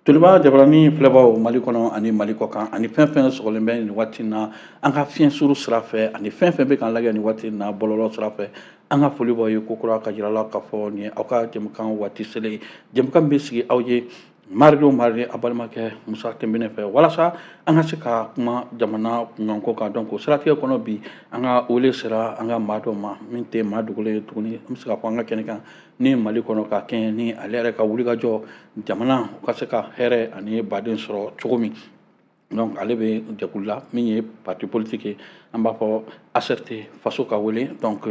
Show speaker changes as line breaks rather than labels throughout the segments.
Toliba jabarani filɛbaw, Mali kɔnɔ ani Mali kɔ kan, ani fɛn fɛn sɔgɔlen bɛ nin waati na an ka fiɲɛ suru sira fɛ, ani fɛn fɛn bɛ k'an lajɛ nin waati na bɔlɔlɔ sira fɛ, an ka foli b'aw ye kokura ka jira la k'a fɔ nin ye aw ka jɛmukan waati selen ye. Jɛmukan bɛ sigi aw ye mardi o mardi, a balimakɛ Musa Tɛnbinɛ fɛ, walasa an ka se ka kuma jamana kunkanko kan. Donc o siratigɛ kɔnɔ, bi an ka wele sera an ka maa dɔ ma min tɛ maa dogolen ye tuguni, an bɛ se ka fɔ an ka kɛnɛ kan ni Mali kɔnɔ, ka kɛɲɛ ni ale yɛrɛ ka wulikajɔ jamana ka se ka hɛrɛ ani baden sɔrɔ cogo min. Donc ale bɛ jɛkulu la min ye parti politique ye, an b'a fɔ ACRT Faso ka wele. Donc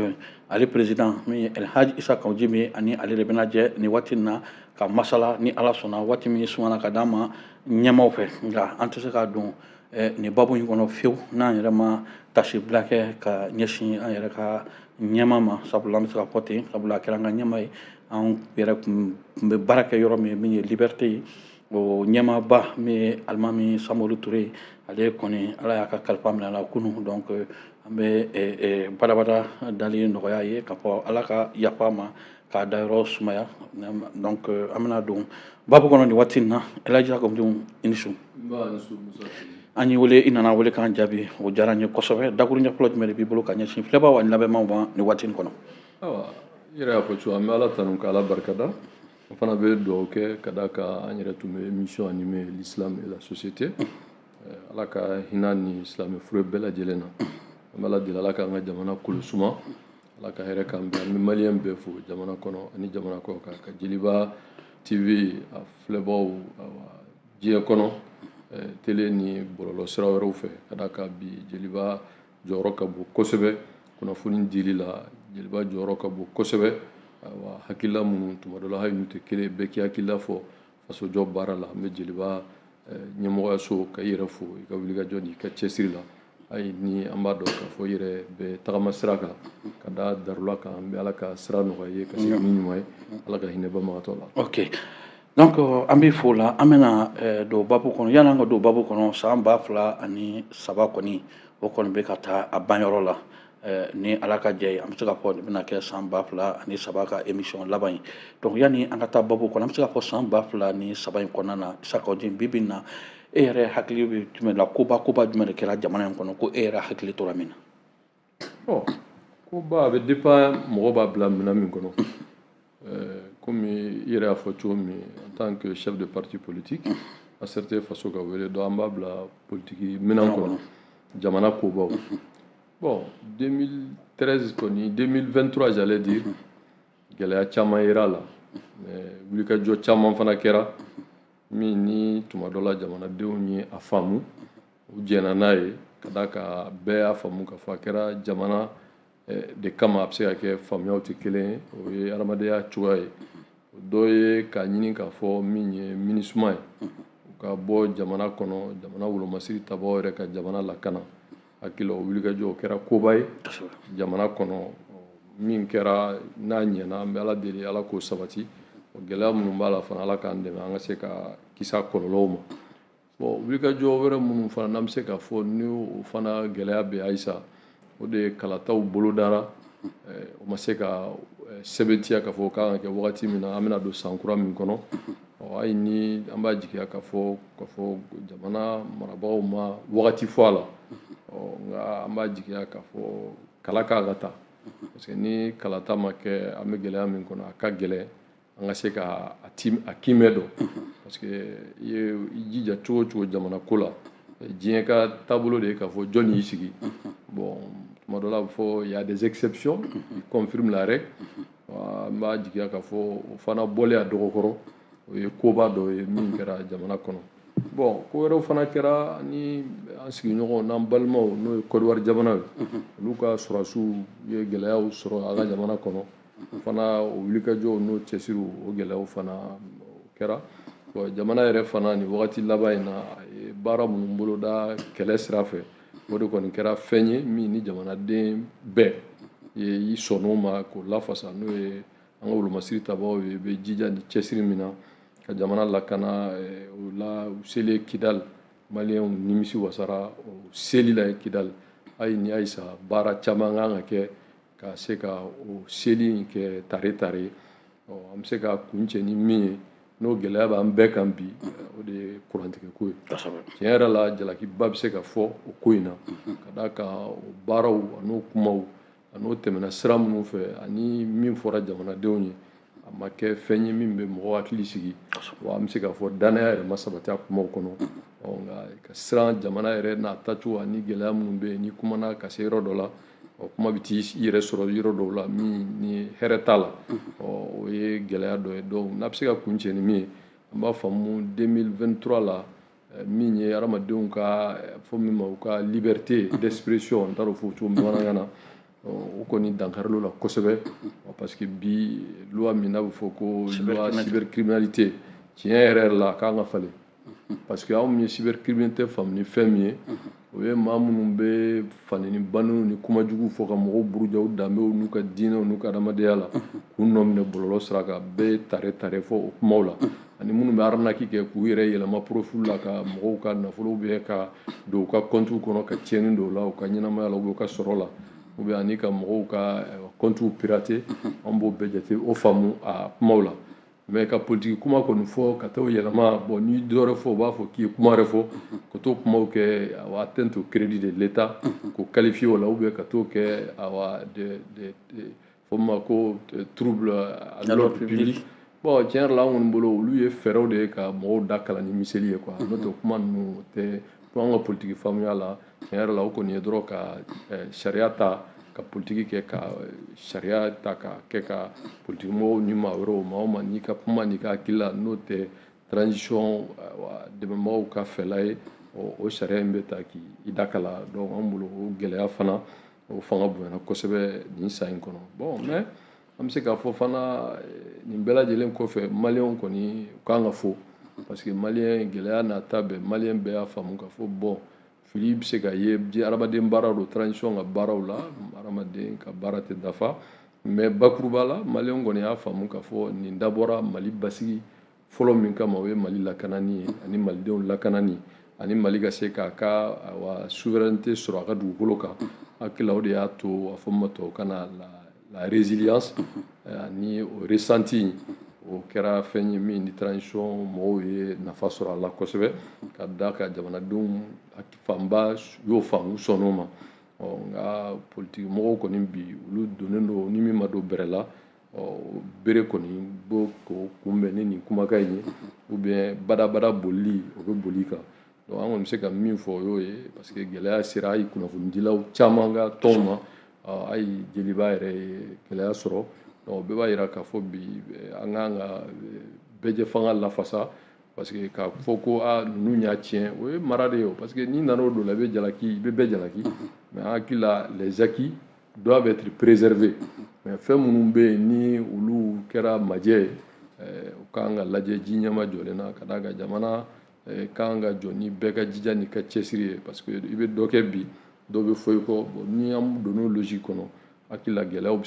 ale président min ye El Hadj Issa Kaou Djim ye, ani ale de bɛna jɛ nin waati in na ka masala ni Ala sɔnna, waati min sumana ka d'an ma ɲɛmaw fɛ. Nka an tɛ se ka don nin babu in kɔnɔ fiyewu n'an yɛrɛ ma tasibila kɛ ka ɲɛsin an yɛrɛ ka ɲɛma ma, sabula an bɛ se ka fɔ ten, sabula a kɛra an ka ɲɛma ye, an yɛrɛ kun bɛ baara kɛ yɔrɔ min, min ye Liberté ye. O ɲɛmaaba min ye Alimami Samori Ture, ale kɔni Ala y'a ka kalifa minɛ a la kunun. Donc an bɛ badabada dali nɔgɔya ye k'a fɔ Ala ka yafa a ma k'a dayɔrɔ sumaya. Donc an bɛna don babu kɔnɔ nin waati in na. El Hadj Kaou Djim, i ni su. An y'i wele, i nana wele k'an jaabi, o diyara n ye kosɛbɛ. Dakuruɲɛ fɔlɔ jumɛn de b'i bolo ka ɲɛsin filɛbaw ani lamɛnbaaw ma nin waati in kɔnɔ?
Ayiwa, i yɛrɛ y'a fɔ cogo, an bɛ Ala tanu ka Ala barikada. An fana bɛ dugawu kɛ ka d'a kan an yɛrɛ tun bɛ émission animé "L'islam et la société". Ala ka hinɛ ni silamɛ fure bɛɛ lajɛlen na. An bɛ Ala deli, Ala k'an ka jamana kolo suma, Ala ka hɛrɛ k'an bɛɛ. An bɛ Malien bɛɛ fo jamana kɔnɔ ani jamana kɔ kan, ka Jeliba TV a filɛbaw diɲɛ kɔnɔ, télé ni bɔlɔlɔ sira wɛrɛw fɛ, ka d'a kan bi Jeliba jɔyɔrɔ ka bon kosɛbɛ kunnafoni dili la. Jeliba jɔyɔrɔ ka bon kosɛbɛ. Ayiwa, hakilila minnu tuma dɔ la, hali n'u tɛ kelen, bɛɛ k'i hakilila fɔ fasojɔ baara la. An bɛ Jeliba ɲɛmɔgɔyaso ka i yɛrɛ fo i ka wulikajɔ n'i ka cɛsiri la. Ayi, ni an b'a dɔn k'a fɔ i yɛrɛ bɛ tagama sira kan ka da darula kan, an bɛ Ala ka sira nɔgɔya i ye ka segin ni ɲuman ye. Ala ka hinɛ banbagatɔ la.
Ok, donc an bɛ fo la, an bɛna don babu kɔnɔ. Yanni an ka don babu kɔnɔ, san 2003 kɔni, o kɔni bɛ ka taa a banyɔrɔ la. Ni Ala ka jɛ ye, an bɛ se ka fɔ nin bɛna kɛ san 2003 ka émission laban ye. Donc yanni an ka taa babu kɔnɔ, an bɛ se ka fɔ san 2003 in kɔnɔna na, Issa Kaou Djim, bi bi in na, e yɛrɛ hakili bɛ jumɛn la? Koba koba jumɛn de kɛra jamana in kɔnɔ ko e yɛrɛ hakili tora min na?
Bon, koba, a bɛ dépend mɔgɔ b'a bila minɛn min kɔnɔ. Komi i yɛrɛ y'a fɔ cogo min, en tant que chef de parti politique, ACRT Faso ka wele, donc an b'a bila politique minɛn kɔnɔ, jamana kobaw. Bon, 2013 kɔni, 2023 j'allais dire, gɛlɛya caman yera a la, mais wulikajɔ caman fana kɛra min ni tuma dɔ la jamanadenw ye a faamu, u jɛnna n'a ye, ka d'a kan bɛɛ y'a faamu k'a fɔ a kɛra jamana de kama. A bɛ se ka kɛ faamuyaw tɛ kelen ye, o ye adamadenya cogoya ye. O dɔ ye k'a ɲini k'a fɔ min ye MINUSMA ye, u ka bɔ jamana kɔnɔ, jamana wolomasiri tabaw yɛrɛ ka jamana lakana. Hakili o wulikajɔ, o kɛra koba ye jamana kɔnɔ. Min kɛra n'a ɲɛna, an bɛ Ala deli, Ala k'o sabati. O gɛlɛya minnu b'a la fana, Ala k'an dɛmɛ an ka se ka kisi a kɔlɔlɔw ma. Bon, wulikajɔ wɛrɛ minnu fana n'an bɛ se k'a fɔ ni o fana gɛlɛya bɛ halisa, o de ye kalataw bolodara, o ma se ka sɛbɛntiya k'a fɔ k'an ka kɛ wagati min na, an bɛna don san kura min kɔnɔ. Hali ni an b'a jigiya k'a fɔ jamana marabagaw ma wagati fɔ a la, nka an b'a jigiya k'a fɔ kala kan ka ta, parce que ni kalata ma kɛ, an bɛ gɛlɛya min kɔnɔ, a ka gɛlɛn an ka se ka a kiimɛ dɔn, parce que i ye i jija cogo o cogo jamana ko la, diɲɛ ka taabolo de ye k'a fɔ jɔn y'i sigi. Bon, tuma dɔ la a bɛ fɔ il y a des exceptions qui confirment la règle. An b'a jigiya k'a fɔ o fana bɔlen a dɔgɔkɔrɔ, o ye koba dɔ ye min kɛra jamana kɔnɔ. Bon, ko wɛrɛw fana kɛra ni an sigiɲɔgɔnw n'an balimaw, n'o ye Côte d'Ivoire jamana ye, olu ka sɔrɔdasiw ye gɛlɛyaw sɔrɔ a ka jamana kɔnɔ. O fana, o wulikajɔw n'o cɛsiriw, o gɛlɛyaw fana kɛra. Bon, jamana yɛrɛ fana, nin wagati laban in na, a ye baara minnu boloda kɛlɛ sira fɛ, o de kɔni kɛra fɛn ye min ni jamanaden bɛɛ ye i sɔnn'o ma k'o lafasa, n'o ye an ka wolomasiri tabaw ye, bɛ jija ni cɛsiri min na ka jamana lakana. O la, u selen Kidali, Maliyɛnw nimisi wasara o seli la Kidali. Hali ni halisa baara caman kan ka kɛ ka se ka o seli in kɛ tare tare. An bɛ se ka kuncɛ ni min ye, N'o gɛlɛya b'an bɛɛ kan bi, o de ye kurantigɛko ye. Tiɲɛ yɛrɛ la, jalakiba bɛ se ka fɔ o ko in na, ka d'a kan o baaraw an'o kumaw an'o tɛmɛna sira minnu fɛ ani min fɔra jamanadenw ye, a ma kɛ fɛn ye min bɛ mɔgɔ hakili sigi. Wa an bɛ se k'a fɔ danaya yɛrɛ ma sabati a kumaw kɔnɔ. Nka ka siran jamana yɛrɛ n'a tacogo ani gɛlɛya minnu bɛ yen, n'i kumana ka se yɔrɔ dɔ la, ɔ kuma bɛ t'i yɛrɛ sɔrɔ yɔrɔ dɔw la min ni hɛrɛ t'a la, ɔ o ye gɛlɛya dɔ ye. Donc n'a bɛ se ka kuncɛ ni min ye, an b'a faamu 2023 la, min ye hadamadenw ka fɔ min ma u ka liberté d'expression, n t'a dɔn fɔ cogo min bamanankan na, o kɔni dankaril'o la kosɛbɛ. Parce que bi loi min n'a bɛ fɔ ko loi cybercriminalité, tiɲɛ yɛrɛ yɛrɛ la, a kan ka falen. Parce que anw min ye cybercriminalité faamu ni fɛn min ye, o ye maa minnu bɛ fanini banniw ni kumajugu fɔ ka mɔgɔw buruja u danbew n'u ka diinɛw n'u ka adamadenya la, k'u nɔ minɛ bɔlɔlɔ sira kan, bɛɛ tare tare fɔ o kumaw la, ani minnu bɛ arnaque kɛ k'u yɛrɛ yɛlɛma profil la ka mɔgɔw ka nafolo bɛ ka don u ka compte kɔnɔ, ka tiɲɛni don u la u ka ɲɛnamaya la ou bien u ka sɔrɔ la, ou bien ani ka mɔgɔw ka compte pirater. An b'o bɛɛ jate o faamu a kumaw la. Mais ka politique kuma kɔni fɔ ka t'o yɛlɛma, bon, ni dɔ wɛrɛ fɔ, u b'a fɔ k'i ye kuma wɛrɛ fɔ, ka t'o kumaw kɛ awa atteinte au crédit de l'État, k'o qualifier o la, ou bien ka t'o kɛ awa de fɔ min ma ko trouble à l'ordre public. Bon, tiɲɛ yɛrɛ la, an kɔni bolo, olu ye fɛɛrɛw de ye ka mɔgɔw da kalan ni miseli ye quoi. N'o tɛ, kuma ninnu tɛ to an ka politique faamuya la. Tiɲɛ yɛrɛ la, o kɔni ye dɔrɔn ka sariya ta ka politique kɛ, ka sariya ta ka kɛ ka politique mɔgɔw ni maa wɛrɛw, maa o maa n'i ka kuma n'i ka hakili la n'o tɛ transition dɛmɛbagaw ka fɛla ye, o sariya in bɛ ta k'i da kala. Donc an bolo, o gɛlɛya fana, o fanga bonyana kosɛbɛ nin san in kɔnɔ. Bon, mais an bɛ se k'a fɔ fana, nin bɛɛ lajɛlen kɔfɛ, maliyɛnw kɔni u kan ka fo, parce que maliyɛn, gɛlɛya n'a ta bɛɛ, maliyɛn bɛɛ y'a faamu k'a fɔ bon, fili bɛ se ka ye hadamaden baara don, transition ka baaraw la, hadamaden ka baara tɛ dafa. Mais bakuruba la, maliyɛnw kɔni y'a faamu k'a fɔ nin dabɔra Mali basigi fɔlɔ min kama, o ye Mali lakanani ye ani malidenw lakanani ani Mali ka se k'a ka awa souveraineté sɔrɔ a ka dugukolo kan. Hakili la, o de y'a to a fɔ min ma tubabukan na la résilience ani o ressenti, o kɛra fɛn ye min ni transition mɔgɔw ye nafa sɔrɔ a la kosɛbɛ, ka da ka jamanadenw fanba y'o faamu, sɔnn'o ma. Ɔ nka politiki mɔgɔw kɔni bi, olu donnen don ni min ma don bɛrɛ la, ɔ bere kɔni b'o k'o kunbɛn ni nin kumakan in ye, ou bien badabada bolili, o bɛ boli kan. Donc an kɔni bɛ se ka min fɔ, o y'o ye, parce que gɛlɛya sera hali kunnafonidilaw caman ka tɔnw ma, hali Joliba yɛrɛ ye gɛlɛya sɔrɔ. Donc o bɛɛ b'a yira k'a fɔ bi an kan ka bɛɛjɛ fanga lafasa, parce que k'a fɔ ko aa ninnu y'a tiɲɛ, o ye mara de ye o. Parce que n'i nana o don la, i bɛ jalaki, i bɛ bɛɛ jalaki. Mais an hakili la, les acquis doivent être préservés, mais fɛn minnu bɛ yen ni olu kɛra majɛ ye, u kan ka lajɛ ji ɲɛma jɔlen na, ka d'a kan jamana kan ka jɔ ni bɛɛ ka jija n'i ka cɛsiri ye. Parce que i bɛ dɔ kɛ bi, dɔ bɛ fɔ i kɔ. Bon, ni an donn'o logique kɔnɔ, hakili la, gɛlɛyaw bɛ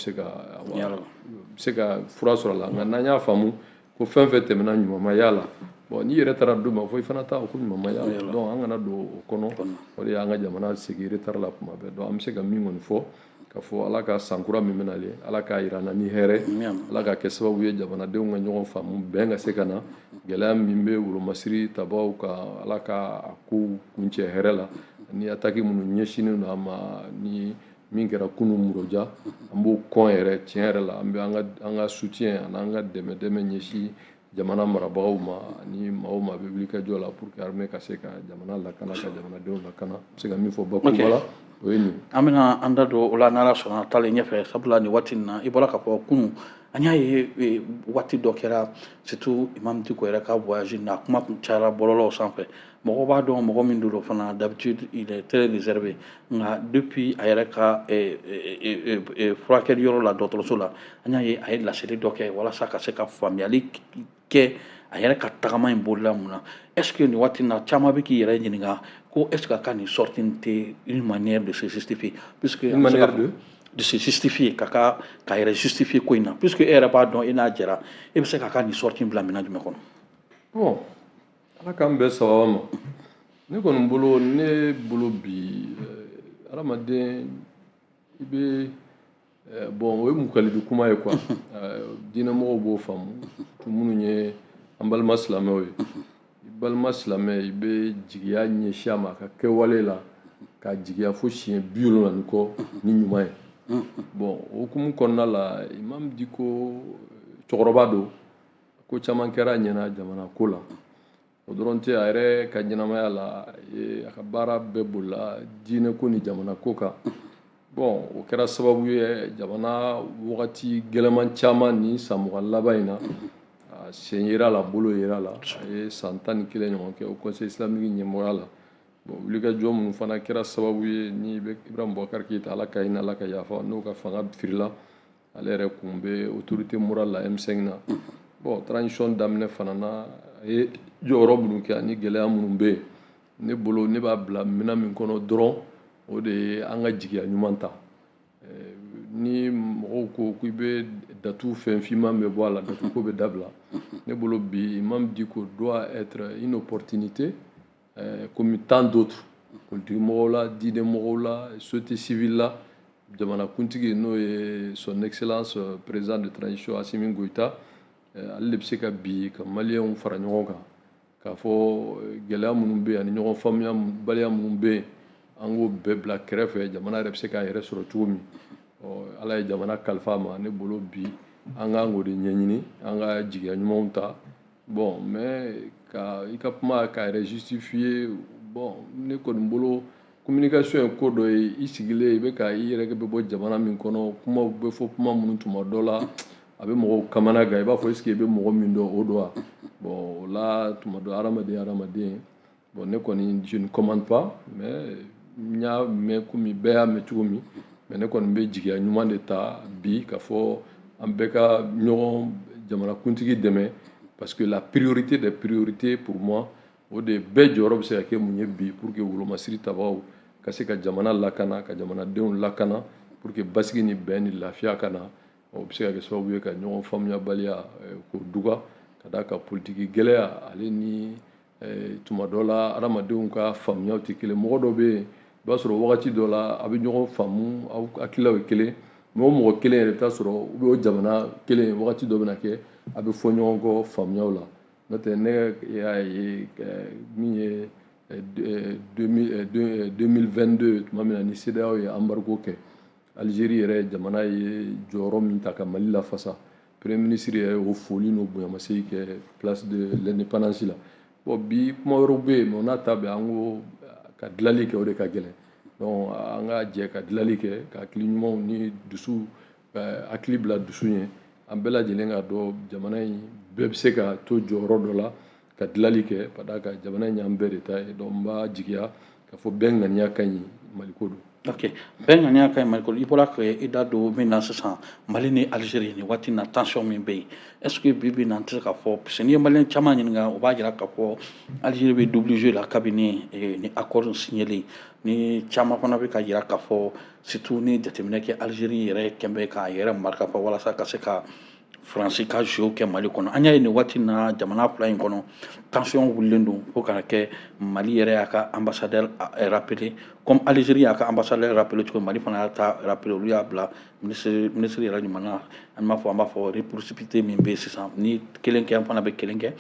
se ka fura sɔrɔ a la. Nka n'an y'a faamu ko fɛn fɛn tɛmɛna ɲuman la, bon, n'i yɛrɛ taara don ma fɔ i fana ta ko ɲuman ma la, donc an kana don o kɔnɔ. O de y'an ka jamana segin retard la kuma bɛɛ. Donc an bɛ se ka min kɔni fɔ, ka fɔ Ala ka sankura min bɛna nalen, Ala k'a yira an na ni hɛrɛ, Ala ka kɛ sababu ye jamanadenw ka ɲɔgɔn faamu, bɛn ka se ka na. Gɛlɛya min bɛ wolomasiri tabaw kan, Ala ka a kow kuncɛ hɛrɛ la. Ni attaque minnu ɲɛsinnen don an ma, ni min kɛra kunun Muroja, an b'o kɔn yɛrɛ. Tiɲɛ yɛrɛ la, an bɛ an ka soutien ani an ka dɛmɛ dɛmɛ ɲɛsin jamana marabagaw ma ani maa o maa bɛ wuli ka jɔ la pour que armée ka se ka jamana lakana, ka jamanadenw lakana. N bɛ se ka min fɔ bakuruba la, o ye nin.
An bɛna an da don o la n'Ala sɔnna taalen ɲɛfɛ, sabula nin waati in na, i bɔra k'a fɔ kunun, an y'a ye waati dɔ kɛra, surtout Imam Dicko yɛrɛ ka voyage na, kuma kun cayara bɔlɔlɔw sanfɛ. Mɔgɔw b'a dɔn mɔgɔ min don fana, d'habitude il est très réservé. Nka depuis a yɛrɛ ka furakɛli yɔrɔ la, dɔgɔtɔrɔso la, an y'a ye a ye laseli dɔ kɛ walasa ka se ka faamuyali kɛ a yɛrɛ ka tagama in bolila mun na. Est ce que nin waati in na, caman bɛ k'i yɛrɛ ɲininka ko est ce que a ka nin sortie in tɛ une manière de se justifier, puisque
une manière de
se justifier, ka yɛrɛ justifier ko in na, puisque e yɛrɛ b'a dɔn, i n'a jɛra, e bɛ se k'a ka nin sortie in bila minɛn jumɛn kɔnɔ?
Bon, Ala k'an bɛn sababa ma. Ne kɔni bolo, ne bolo bi, hadamaden i bɛ, bon, o ye mukalibi kuma ye quoi. Diinɛmɔgɔw b'o faamu, surtout minnu ye an An balima silamɛw ye, i balima silamɛ, i bɛ jigiya ɲɛsin a ma a ka kɛwale la, k'a jigiya fo siɲɛ 70 ni kɔ ni ɲuman ye. Bon, o hukumu kɔnɔna la, Imam Dicko cɛkɔrɔba don, ko caman kɛra a ɲɛna jamana ko la. O dɔrɔn tɛ, a yɛrɛ ka ɲɛnamaya la, a ka baara bɛɛ bolila diinɛ ko ni jamana ko kan. Bon, o kɛra sababu ye, jamana wagati gɛlɛman caman ni san 20 laban in na, a sen yera la, bolo yera la. A ye san 11 ɲɔgɔn kɛ o Conseil islamique ɲɛmɔgɔya la. Bon, wulikajɔ minnu fana kɛra sababu ye ni bɛ Ibrahim Boubacar Keïta, Ala ka hinɛ, Ala ka yafa, n'o ka fanga firila, ale yɛrɛ kun bɛ autorité morale la M5 na. Bon, transition daminɛ fana na, a ye jɔyɔrɔ minnu kɛ ani gɛlɛya minnu bɛ yen, ne bolo, ne b'a bila minɛn min kɔnɔ dɔrɔn, o de ye an ka jigiya ɲuman ta. Ni mɔgɔw ko k'i bɛ datu, fɛn finman bɛ bɔ a la, datu ko bɛ dabila. Ne bolo bi, Imam Dicko doit être une opportunité comme tant d'autres, politique mɔgɔw la, diinɛ mɔgɔw la, société civile la. Jamanakuntigi, n'o ye Son Excellence président de transition Assimi Goïta, ale de bɛ se ka bi ka Maliyɛnw fara ɲɔgɔn kan k'a fɔ gɛlɛya minnu bɛ yen ani ɲɔgɔn faamuya baliya minnu bɛ yen, an k'o bɛɛ bila kɛrɛfɛ, jamana yɛrɛ bɛ se k'a yɛrɛ sɔrɔ cogo min. Ɔ, Ala ye jamana kalifa a ma. Ne bolo bi, an k'an k'o de ɲɛɲini, an ka jigiya ɲumanw ta. Bon, mais ka i ka kuma k'a yɛrɛ justifier, bon, ne kɔni bolo, communication ye ko dɔ ye. I sigilen i bɛ ka i yɛrɛ bɛ bɔ jamana min kɔnɔ, kumaw bɛ fɔ, kuma minnu tuma dɔ la a bɛ mɔgɔw kamana gan, i b'a fɔ est ce que i bɛ mɔgɔ min dɔn, o don wa? Bon, o la tuma dɔ, hadamaden hadamaden. Bon, ne kɔni, je ne commande pas, mais n y'a mɛn komi bɛɛ y'a mɛn cogo min. Mais ne kɔni bɛ jigiya ɲuman de ta bi k'a fɔ an bɛɛ ka ɲɔgɔn jamanakuntigi dɛmɛ, parce que la priorité des priorités pour moi, o de bɛɛ jɔyɔrɔ bɛ se ka kɛ mun ye bi pour que wolomasiri tabagaw ka se ka jamana lakana, ka jamanadenw lakana, pour que basigi ni bɛn ni lafiya ka na. O bɛ se ka kɛ sababu ye ka ɲɔgɔn faamuyabaliya k'o duga, ka d'a kan politiki gɛlɛya ale ni tuma dɔ la adamadenw ka faamuyaw tɛ kelen. Mɔgɔ dɔ bɛ yen, i b'a sɔrɔ wagati dɔ la a bɛ ɲɔgɔn faamu, aw hakililaw ye kelen, mais o mɔgɔ kelen yɛrɛ, i bɛ taa sɔrɔ ou bien o jamana kelen, wagati dɔ bɛna kɛ a bɛ fɔ ɲɔgɔn kɔ faamuyaw la. N'o tɛ, ne y'a ye min ye 2022, tuma min na ni CEDEAO ye embargo kɛ, Algérie yɛrɛ jamana ye jɔyɔrɔ min ta ka Mali lafasa, premier ministre yɛrɛ o foli n'o bonyamasegin kɛ Place de l'Indépendance la. Bon, bi kuma wɛrɛw bɛ yen, mais o n'a ta bɛɛ, an ko ka dilanli kɛ, o de ka gɛlɛn. Donc an ka jɛ ka dilanli kɛ, ka hakili ɲumanw ni dusu, hakili bila dusu ɲɛ, an bɛɛ lajɛlen ka dɔn jamana in bɛɛ bɛ se ka to jɔyɔrɔ dɔ la ka dilanli kɛ, ka d'a kan jamana in y'an bɛɛ de ta ye. Donc n b'a jigiya k'a fɔ bɛɛ ŋaniya ka ɲi, Maliko don.
Ok, bɛɛ ŋaniya ka ɲi, Maliko. I bɔra ka i da don min na sisan, Mali ni Algérie, nin waati na, tension min bɛ yen, est ce que bi bi in na, an tɛ se k'a fɔ, parce que n'i ye Maliyɛn caman ɲininka, o b'a jira k'a fɔ Algérie bɛ double jeu la kabini ni accord signé ni caman fana bɛ ka jira k'a fɔ, surtout ni jateminɛ kɛ, Algérie yɛrɛ kɛn bɛ k'a yɛrɛ marika fɔ walasa ka se ka Faransi ka jeu kɛ Mali kɔnɔ. An y'a ye nin waati in na, jamana fila in kɔnɔ, tension wulilen don fo ka kɛ Mali yɛrɛ y'a ka ambassadeur rappelé, comme Algérie y'a ka ambassadeur rappelé cogo, Mali fana y'a ta rappelé. Olu y'a bila ministre yɛrɛ ɲuman na. An b'a fɔ réciprocité min bɛ yen sisan, ni kelen kɛ, an fana bɛ kelen kɛ.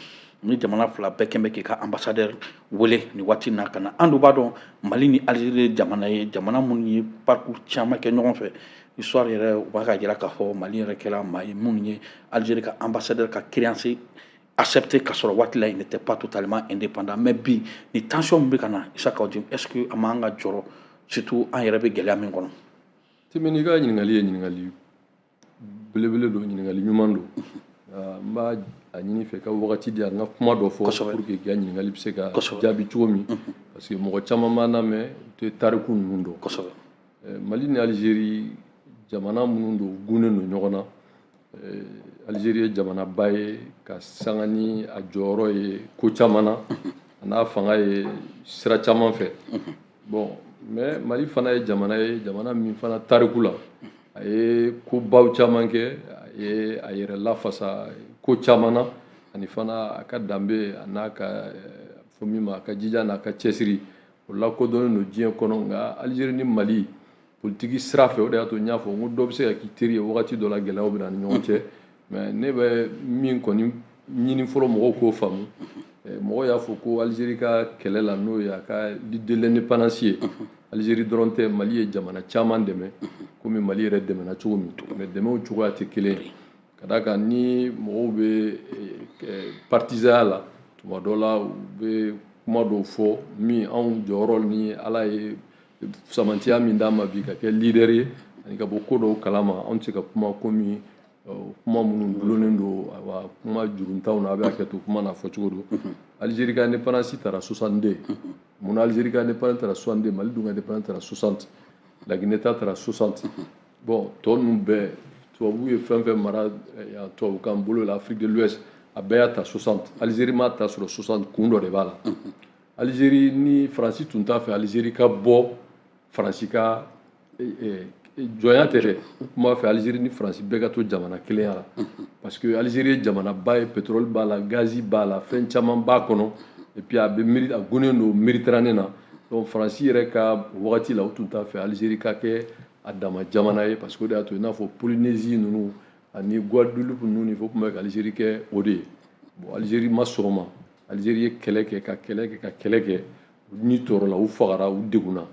Ni jamana fila bɛɛ kɛn bɛ k'i ka ambassadeur wele nin waati in na ka na, an dun b'a dɔn Mali ni Algérie ye jamana ye, jamana minnu ye parcours caman kɛ ɲɔgɔn fɛ. Histoire yɛrɛ, u b'a ka jira k'a fɔ Mali yɛrɛ kɛra maa ye minnu ye Algérie ka ambassadeur ka créance accepté, ka sɔrɔ waati la il n'était pas totalement indépendant. Mais bi, ni tension min bɛ ka na, Issa Kaou Djim, est ce que a m'an ka jɔrɔ, surtout an yɛrɛ bɛ gɛlɛya min kɔnɔ?
Timini, i ka ɲininkali ye ɲininkali belebele don, ɲininkali ɲuman don. N b'a a ɲini fɛ ka wagati di yan, n ka kuma dɔ fɔ pour que i ka ɲininkali bɛ se ka jaabi cogo min, parce que mɔgɔ caman b'an lamɛn, u tɛ tariku ninnu dɔn. Mali ni Algérie, jamana minnu don, gunnen don ɲɔgɔn na. Algérie ye jamanaba ye ka sanga ni a jɔyɔrɔ ye ko caman na, a n'a fanga ye sira caman fɛ. Bon, mais Mali fana ye jamana ye, jamana min fana tariku la a ye kobaw caman kɛ, a ye a yɛrɛ lafasa ko caman na, ani fana a ka danbe, a n'a ka fɔ min ma a ka jija n'a ka cɛsiri, o lakodɔnnen don diɲɛ kɔnɔ. Nka Algérie ni Mali, politiki sira fɛ, o de y'a to n y'a fɔ n ko dɔ bɛ se ka k'i teri ye, wagati dɔ la gɛlɛyaw bɛ na ni ɲɔgɔn cɛ. Mais ne bɛ min kɔni ɲini fɔlɔ mɔgɔw k'o faamu. Mɔgɔw y'a fɔ ko Algérie ka kɛlɛ la, n'o ye a ka lutte de l'indépendance ye, Algérie dɔrɔn tɛ, Mali ye jamana caman dɛmɛ, komi Mali yɛrɛ dɛmɛna cogo min, mais dɛmɛw cogoya tɛ kelen ye. Ka d'a kan, ni mɔgɔw bɛ partisanya la, tuma dɔ la u bɛ kuma dɔw fɔ min anw jɔyɔrɔ ni Ala ye samantiya min d'an ma bi ka kɛ leader ye ani ka bɔ ko dɔw kalama, anw tɛ se ka kuma komi kuma minnu dulonnen don, awa, kuma juruntanw na. A bɛ hakɛ to kuma n'a fɔcogo don. Algérie ka indépendance taara 62. Munna Algérie ka indépendance taara 62, Mali dun ka indépendance taara 60, la Guinée ta taara 60? Bon, tɔ ninnu bɛɛ, tubabu ye fɛn fɛn mara yan tubabukan bolo la, Afrique de l'Ouest, a bɛɛ y'a ta 60. Algérie m'a ta sɔrɔ 60, kun dɔ de b'a la. Algérie ni Faransi tun t'a fɛ Algérie ka bɔ Faransi ka jɔnya tɛ dɛ, u tun b'a fɛ Algérie ni Faransi bɛɛ ka to jamana kelenya la, parce que Algérie ye jamanaba ye, pétrole b'a la, gazi b'a la, fɛn caman b'a kɔnɔ, et puis a bɛ a gunnen don Méditerranée na. Donc Faransi yɛrɛ ka wagati la, u tun t'a fɛ Algérie ka kɛ a dama jamana ye, parce que o de y'a to i n'a fɔ Polynésie ninnu ani Guadeloupe ninnu ni fo tun bɛ ka Algérie kɛ o de ye. Bon, Algérie ma sɔn o ma. Algérie ye kɛlɛ kɛ, ka kɛlɛ kɛ, ka kɛlɛ kɛ, ni tɔɔrɔla, u fagara, u degunna.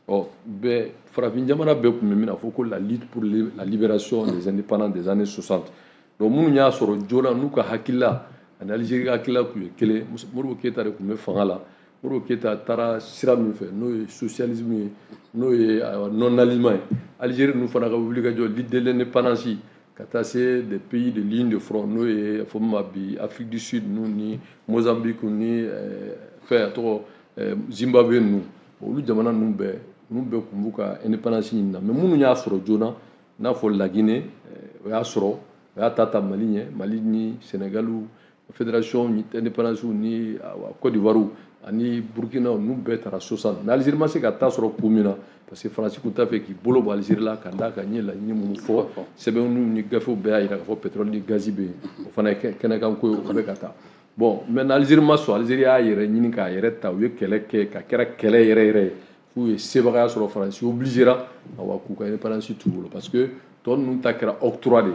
Ɔ bɛɛ, farafin jamana bɛɛ tun bɛ min na fɔ ko la lutte pour la libération des indépendants des années 60. Donc minnu y'a sɔrɔ joona, n'u ka hakilila ani Algérie ka hakilila tun ye kelen, Modibo Keyita de tun bɛ fanga la. Modibo Keyita taara sira min fɛ, n'o ye socialisme ye, n'o ye non alignement ye, Algérie ninnu fana ka wulikajɔ, lutte de l'indépendance, ka taa se des pays de ligne de front, n'o ye fɔ min ma bi Afrique du Sud ninnu ni Mozambique ni fɛn a tɔgɔ Zimbabwe ninnu, olu jamana ninnu bɛɛ tun b'u ka indépendance ɲini na. Mais minnu y'a sɔrɔ joona, i n'a fɔ La Guinée, o y'a sɔrɔ, o y'a ta Mali ɲɛ, Mali ni Sénégal fédération indépendance ni Côte d'Ivoire ani Burkina, ninnu bɛɛ taara 60. Mais Algérie ma se ka ta sɔrɔ kun min na, parce que Faransi tun t'a fɛ k'i bolo bɔ Algérie la, ka d'a kan n ye laɲini minnu fɔ, sɛbɛnniw ni gafew bɛɛ y'a jira k'a fɔ pétrole ni gazi bɛ yen, o fana ye kɛnɛkanko ye, o bɛ ka taa. Bon, maintenant Algérie ma sɔn. Algérie y'a yɛrɛ ɲini k'a yɛrɛ ta, u ye kɛlɛ kɛ, ka kɛra kɛlɛ yɛrɛ yɛrɛ ye f'u ye sebagaya sɔrɔ. Faransi obligéra, awa, k'u ka indépendance t'u bolo, parce que tɔ ninnu ta kɛra octroi de ye,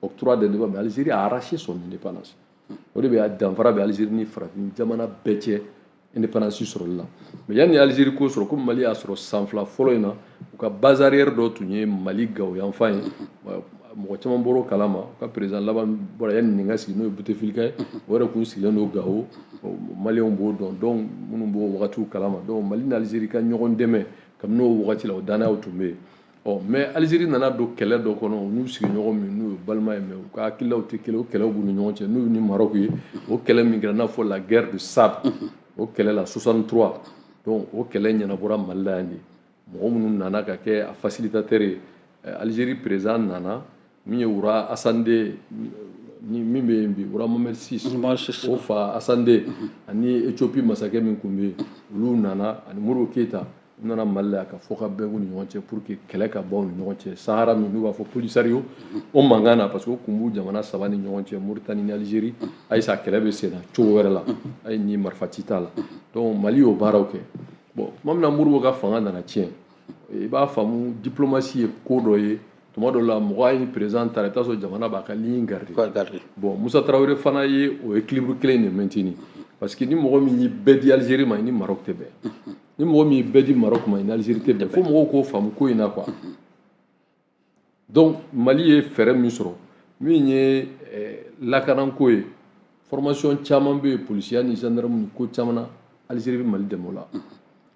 octroi d'indépendance, mais Algérie a arraché son indépendance. O de bɛ danfara bɛ Algérie ni farafin jamana bɛɛ cɛ indépendance sɔrɔli la. Mais yanni Algérie k'o sɔrɔ, komi Mali y'a sɔrɔ san 2 fɔlɔ in na, u ka base arrière dɔ tun ye Mali Gawo yanfan ye. Mɔgɔ caman bɔr'o kalama. U ka président laban bɔra yanni nin ka sigi, n'o ye Bouteflika ye, o yɛrɛ kun sigilen don Gawo, maliyɛnw b'o dɔn, donc minnu b'o wagatiw kalama. Donc Mali ni Algérie ka ɲɔgɔn dɛmɛ kabini o wagati la, o dannayaw tun bɛ yen. Ɔ mais Algérie nana don kɛlɛ dɔ kɔnɔ, u n'u sigiɲɔgɔn min n'u ye balima ye, mais u ka hakililaw tɛ kelen, o kɛlɛw b'u ni ɲɔgɔn cɛ, n'u ni Maroc ye. O kɛlɛ min kɛra, n'a fɔ la guerre de sable, o kɛlɛ la 63, donc o kɛlɛ ɲɛnabɔra Mali la yan de. Mɔgɔ minnu nana ka kɛ a facilitateur ye, Algérie président nana, min ye roi Hassan II ni min bɛ yen bi, roi Mohamed VI, o fa Hassan II, ani Éthiopie masakɛ min tun bɛ yen, olu nana, ani Modibo Keyita, u nana Mali la yan ka fɔ ka bɛn u ni ɲɔgɔn cɛ pour que kɛlɛ ka ban u ni ɲɔgɔn cɛ Sahara min n'u b'a fɔ Polisario, o mankan na, parce que o kun b'u jamana saba ni ɲɔgɔn cɛ, Mauritanie ni Algérie. Ayisa, kɛlɛ bɛ sen na cogo wɛrɛ la, ayi ni marifa ci t'a la. Donc Mali y'o baaraw kɛ. Bon, tuma min na Modibo ka fanga nana tiɲɛ, i b'a faamu, diplomatie ye ko dɔ ye. Tuma dɔ la, mɔgɔ ye ni président taara, i bɛ taa sɔrɔ jamana b'a ka ligne garder. Bon, Musa Tarawele fana ye o équilibre kelen de maintenir, parce que ni mɔgɔ min y'i bɛɛ di Algérie ma, i ni Maroc tɛ bɛn. Ni mɔgɔ min y'i bɛɛ di Maroc ma, i ni Algérie tɛ bɛn. Fo mɔgɔw k'o faamu ko in na, quoi. Donc Mali ye fɛɛrɛ min sɔrɔ, min ye lakanako ye, formation caman bɛ yen, polisiya ni gendarme ni ko caman na, Algérie bɛ Mali dɛmɛ o la.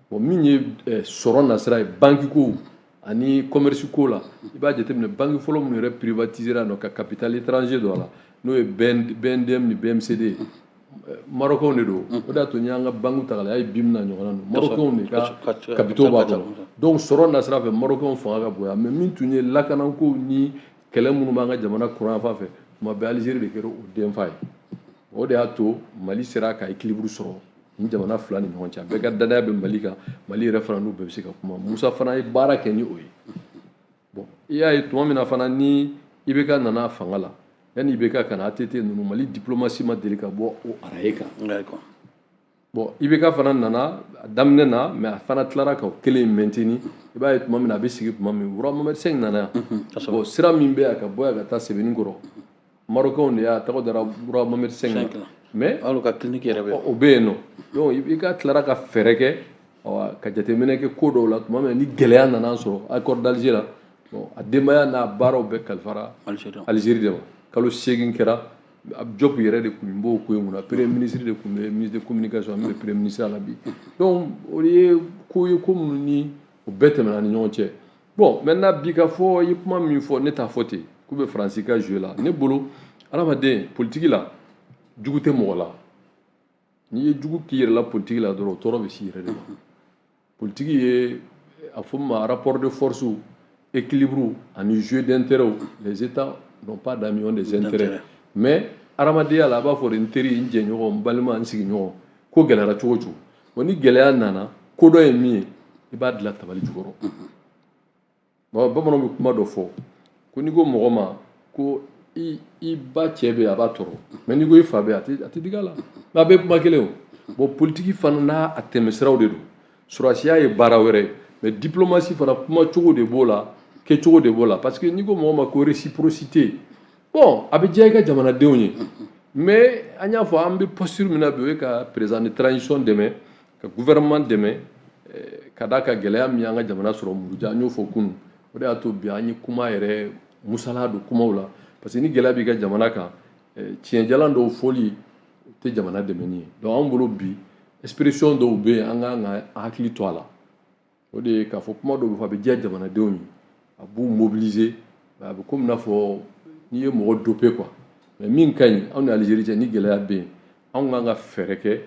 Bon, min ye sɔrɔ nasira ye, banque ko ani commerce ko la, i b'a jateminɛ, banque fɔlɔ minnu yɛrɛ privatisera nɔ ka capital étranger don a la, n'o ye BNDM ni BMCD ye, Marocains de don. O de y'a to n'i y'an ka banque ta k'a lajɛ, a ye BIM na ɲɔgɔnna ninnu, Marocains de ka capitaux b'a kɔnɔ. Donc sɔrɔ nasira fɛ, Marocains fanga ka bon yan. Mais min tun ye lakanako ni kɛlɛ minnu b'an ka jamana kɔrɔn fan fɛ, tuma bɛɛ Algérie de kɛra o denfa ye. O de y'a to Mali sera ka équilibre sɔrɔ ni jamana fila ni ɲɔgɔn cɛ. A bɛɛ ka danaya bɛ Mali kan, Mali yɛrɛ fana n'u bɛɛ bɛ se ka kuma. Musa fana ye baara kɛ ni o ye. Bon, i y'a ye tuma min na fana ni IBK nana fanga la, yanni IBK ka na, ATT ninnu, Mali diplomatie ma deli ka bɔ o araye kan. Bon, IBK fana nana a daminɛ na, mais a fana tilara ka o kelen maintenir. I b'a ye tuma min na a bɛ sigi, tuma min roi Mohamed V nana yan, bon, sira min bɛ yan ka bɔ yan ka taa Sebenikɔrɔ. Marocains de y'a tɔgɔ dara roi Mohamed V la, mais
hali ka clinique yɛrɛ bɛ
o bɛ yen nɔ. Donc i ka tilara ka fɛɛrɛ kɛ ka jateminɛ kɛ ko dɔw la tuma min ni gɛlɛya nana sɔrɔ accord d'Alger la. Bon, a denbaya n'a baaraw bɛɛ kalifara Algérie de ma. Kalo 8 kɛra, Diop yɛrɛ de tun b'o ko in kunna, premier ministre de tun bɛ, ministre de communication min bɛ premier ministre la bi. Donc o ye ko ye, ko minnu ni o bɛɛ tɛmɛna ni ɲɔgɔn cɛ. Bon, maintenant bi ka fɔ i ye kuma min fɔ, ne t'a fɔ ten k'u bɛ Faransi ka jouer la. Ne bolo, adamaden politique la, jugu tɛ mɔgɔ la. N'i ye jugu k'i yɛrɛ la politique la dɔrɔn, o tɔɔrɔ bɛ s'i yɛrɛ de ma. Politique ye a fɔ min ma rapport de force, équilibre ani jeu d'intérêt. Les états n'ont pas d'amis, ont des intérêts. Mais adamadenya la, a b'a fɔ de n teri, n jɛɲɔgɔn, n balima, n sigiɲɔgɔn. Ko gɛlɛyara cogo o cogo, bon, ni gɛlɛya nana, ko dɔ ye min ye, i b'a dilan tabali jukɔrɔ. Bon, bamananw bɛ kuma dɔ fɔ ko n'i ko mɔgɔ ma ko i ba cɛ bɛ yen, a b'a tɔɔrɔ, mais n'i ko i fa bɛ yen, a tɛ digi a la. Mais a bɛɛ kuma kelen o. Bon, politique fana n'a a tɛmɛsiraw de don. Sɔrɔdasiya ye baara wɛrɛ ye, mais diplomatie fana, kuma cogo de b'o la, kɛcogo de b'o la. Parce que n'i ko mɔgɔ ma ko réciprocité, bon, a bɛ diya i ka jamanadenw ye. Mais an y'a fɔ, an bɛ posture min na bi, o ye ka président de transition dɛmɛ, ka gouvernement dɛmɛ, ka d'a kan gɛlɛya min y'an ka jamana sɔrɔ Muruja, an y'o fɔ kunun. O de y'a to bi an ye kuma yɛrɛ musala don kumaw la, parce que ni gɛlɛya b'i ka jamana kan, tiɲɛjalan dɔw fɔli o tɛ jamana dɛmɛni ye. Donc anw bolo bi, expression dɔw bɛ yen, an kan ka hakili to a la. O de ye k'a fɔ kuma dɔw bɛ fɔ, a bɛ diya jamanadenw ye, a b'u mobiliser, a bɛ komi n'a fɔ n'i ye mɔgɔ dopé quoi. Mais min ka ɲi, anw ni Algérie cɛ, ni gɛlɛya bɛ yen, anw kan ka fɛɛrɛ kɛ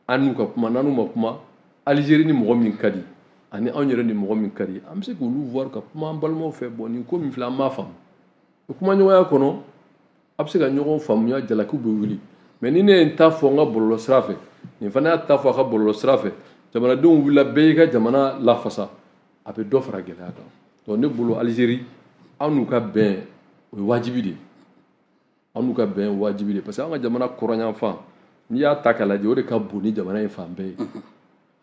an n'u ka kuma. N'an n'u ma kuma, Algérie ni mɔgɔ min ka di ani anw yɛrɛ ni mɔgɔ min ka di, an bɛ se k'olu voir ka kuma an balimaw fɛ. Bon, nin ko min filɛ, an m'a faamu. O kumaɲɔgɔnya kɔnɔ, a bɛ se ka ɲɔgɔn faamuya, jalakiw bɛ wuli. Mais ni ne ye n ta fɔ n ka bɔlɔlɔ sira fɛ, nin fana y'a ta fɔ a ka bɔlɔlɔ sira fɛ, jamanadenw wulila, bɛɛ y'i ka jamana lafasa, a bɛ dɔ fara gɛlɛya kan. Donc ne bolo, Algérie, anw n'u ka bɛn, o ye wajibi de ye. Anw n'u ka bɛn ye wajibi de ye, parce que an ka jamana kɔrɔnyanfan, n'i y'a ta k'a lajɛ, o de ka bon ni jamana in fan bɛɛ ye.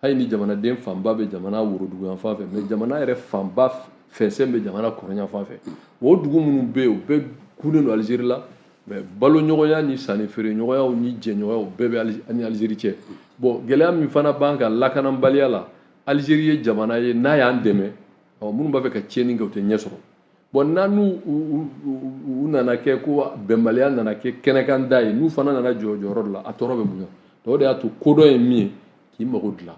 Hali ni jamanaden fanba bɛ jamana woroduguyanfan fɛ, mais jamana yɛrɛ fanba fɛnsɛn bɛ jamana kɔrɔnyanfan fɛ. O dugu minnu bɛ yen, o bɛɛ kunnen don Algérie la. Mais baloɲɔgɔnya ni sanni feereɲɔgɔnyaw ni jɛɲɔgɔnyaw bɛɛ bɛ ani Algérie cɛ. Bon, gɛlɛya min fana b'an kan lakanabaliya la, Algérie ye jamana ye n'a y'an dɛmɛ, ɔ minnu b'a fɛ ka tiɲɛni kɛ, u tɛ ɲɛ sɔrɔ. Bon, n'an n'u u nana kɛ ko bɛnbaliya nana kɛ kɛnɛkan da ye, n'u fana nana jɔ jɔyɔrɔ dɔ la, a tɔɔrɔ bɛ bonya. Donc o de y'a to kodɔn ye min ye, k'i mago dilan.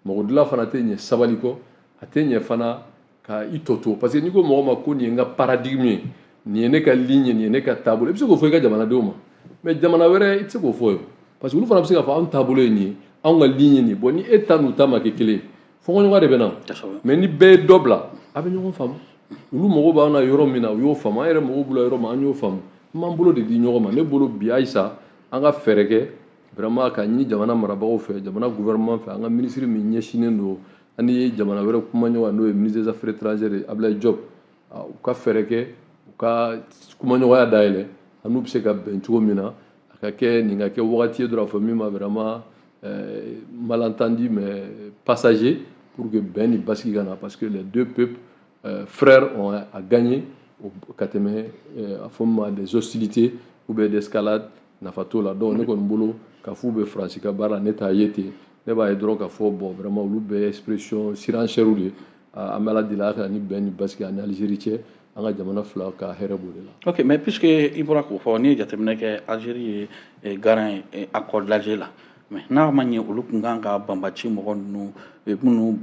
Mago dilan fana tɛ ɲɛ sabali kɔ, a tɛ ɲɛ fana ka i tɔ to, parce que n'i ko mɔgɔ ma ko nin ye n ka paradigme ye, nin ye ne ka ligne ye, nin ye ne ka taabolo, i bɛ se k'o fɔ i ka jamanadenw ma, mais jamana wɛrɛ, i tɛ se k'o fɔ ye, parce que olu fana bɛ se k'a fɔ anw taabolo ye nin ye, anw ka ligne ye nin ye. Bon, ni e ta n'u ta ma kɛ kelen ye, fɔnkɔɲɔgɔn de bɛ na. Mais ni bɛɛ ye dɔ bila, a bɛ ɲɔgɔn faamu. Olu mago b'an na yɔrɔ min na, u y'o faamu. An yɛrɛ mago b'u la yɔrɔ min, an y'o faamu. An b'an bolo de di ɲɔgɔn ma. Ne bolo bi, ayisa, an ka fɛɛrɛ kɛ vraiment ka ɲini jamana marabagaw fɛ, jamana gouvernement fɛ, an ka ministre min ɲɛsinnen don an ni jamana wɛrɛ kumaɲɔgɔn, n'o ye ministre des affaires étrangères ye, Abdoulaye Diop, u ka fɛɛrɛ kɛ u ka kumaɲɔgɔnya dayɛlɛ, an n'u bɛ se ka bɛn cogo min na. A ka kɛ nin ka kɛ wagati ye dɔrɔn, a fɔ min ma vraiment malentendu mais passager, pour que bɛn ni basigi ka na, parce que les deux peuples frères ont à gagner ka tɛmɛ a fɔ min ma des hostilités ou bien d'escalade. Nafa t'o la. Donc ne kɔni bolo, ka f'u bɛ Faransi ka baara, ne t'a ye ten. Ne b'a ye dɔrɔn k'a fɔ, bon, vraiment, olu bɛɛ ye expression surenchère de ye. An bɛ Ala deli, a ka ni bɛn ni basigi ani Algérie cɛ. An ka jamana fila ka hɛrɛ b'o de la.
Ok, mais puisque i bɔra k'o fɔ, n'i ye jateminɛ kɛ, Algérie ye garant ye accord d'Alger la, mais n'a ma ɲɛ, olu kun kan ka banbaci mɔgɔ ninnu minnu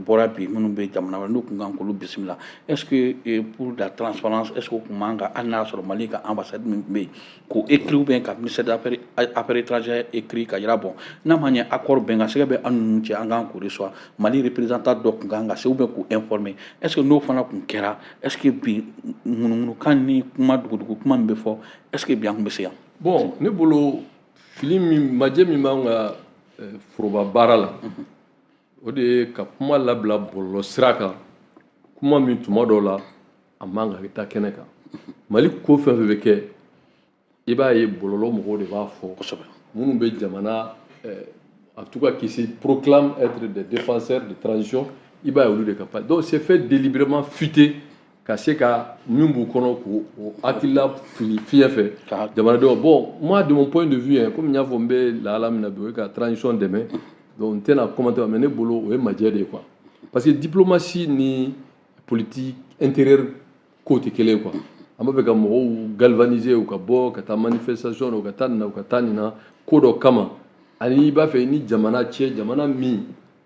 bɔra bi, minnu bɛ jamana wɛrɛ, n'u kun kan k'olu bisimila, est ce que pour la transparence, est ce que o kun man kan, hali n'a y'a sɔrɔ Mali ka ambassade min bɛ yen, k'o écrit, ou bien ka ministère des affaires étrangères écrit ka yira, bon, n'a ma ɲɛ accord bɛnkan sɛgɛ bɛ an ninnu cɛ, an kan k'o reçoit, Mali représentant dɔ kun kan ka se ou bien k'u informer? Est ce que n'o fana kun kɛra, est ce que bi ŋunuŋunukan ni kuma dugudugu kuma min bɛ fɔ, est ce que bi an kun bɛ se yan?
Bon, ne bolo, fili min majɛ min b'an ka foroba baara la, o de ye ka kuma labila bɔlɔlɔ sira kan, kuma min tuma dɔw la a man ka taa kɛnɛ kan. Mali ko fɛn fɛn bɛ kɛ, i b'a ye bɔlɔlɔ mɔgɔw de b'a fɔ, minnu bɛ jamana, en tout cas qui se proclament être des défenseurs de transition, i b'a ye olu de ka pa. Donc c'est fait délibérément fuiter. Ka se ka min b'u kɔnɔ k'o hakilila fili fiɲɛ fɛ jamanadenw. Bon, moi, de mon point de vue, hein, comme n y'a fɔ, n bɛ lahala min na bi, o ye ka transition dɛmɛ, donc n tɛna commenter, mais ne bolo o ye majɛ de ye quoi, parce que diplomatie ni politique intérieure ko tɛ kelen ye quoi. An b'a fɛ ka mɔgɔw galvaniser, u ka bɔ ka taa manifestation na, u ka taa nin na, u ka taa nin na, ko dɔ kama, ani i b'a fɛ ni jamana cɛ, jamana min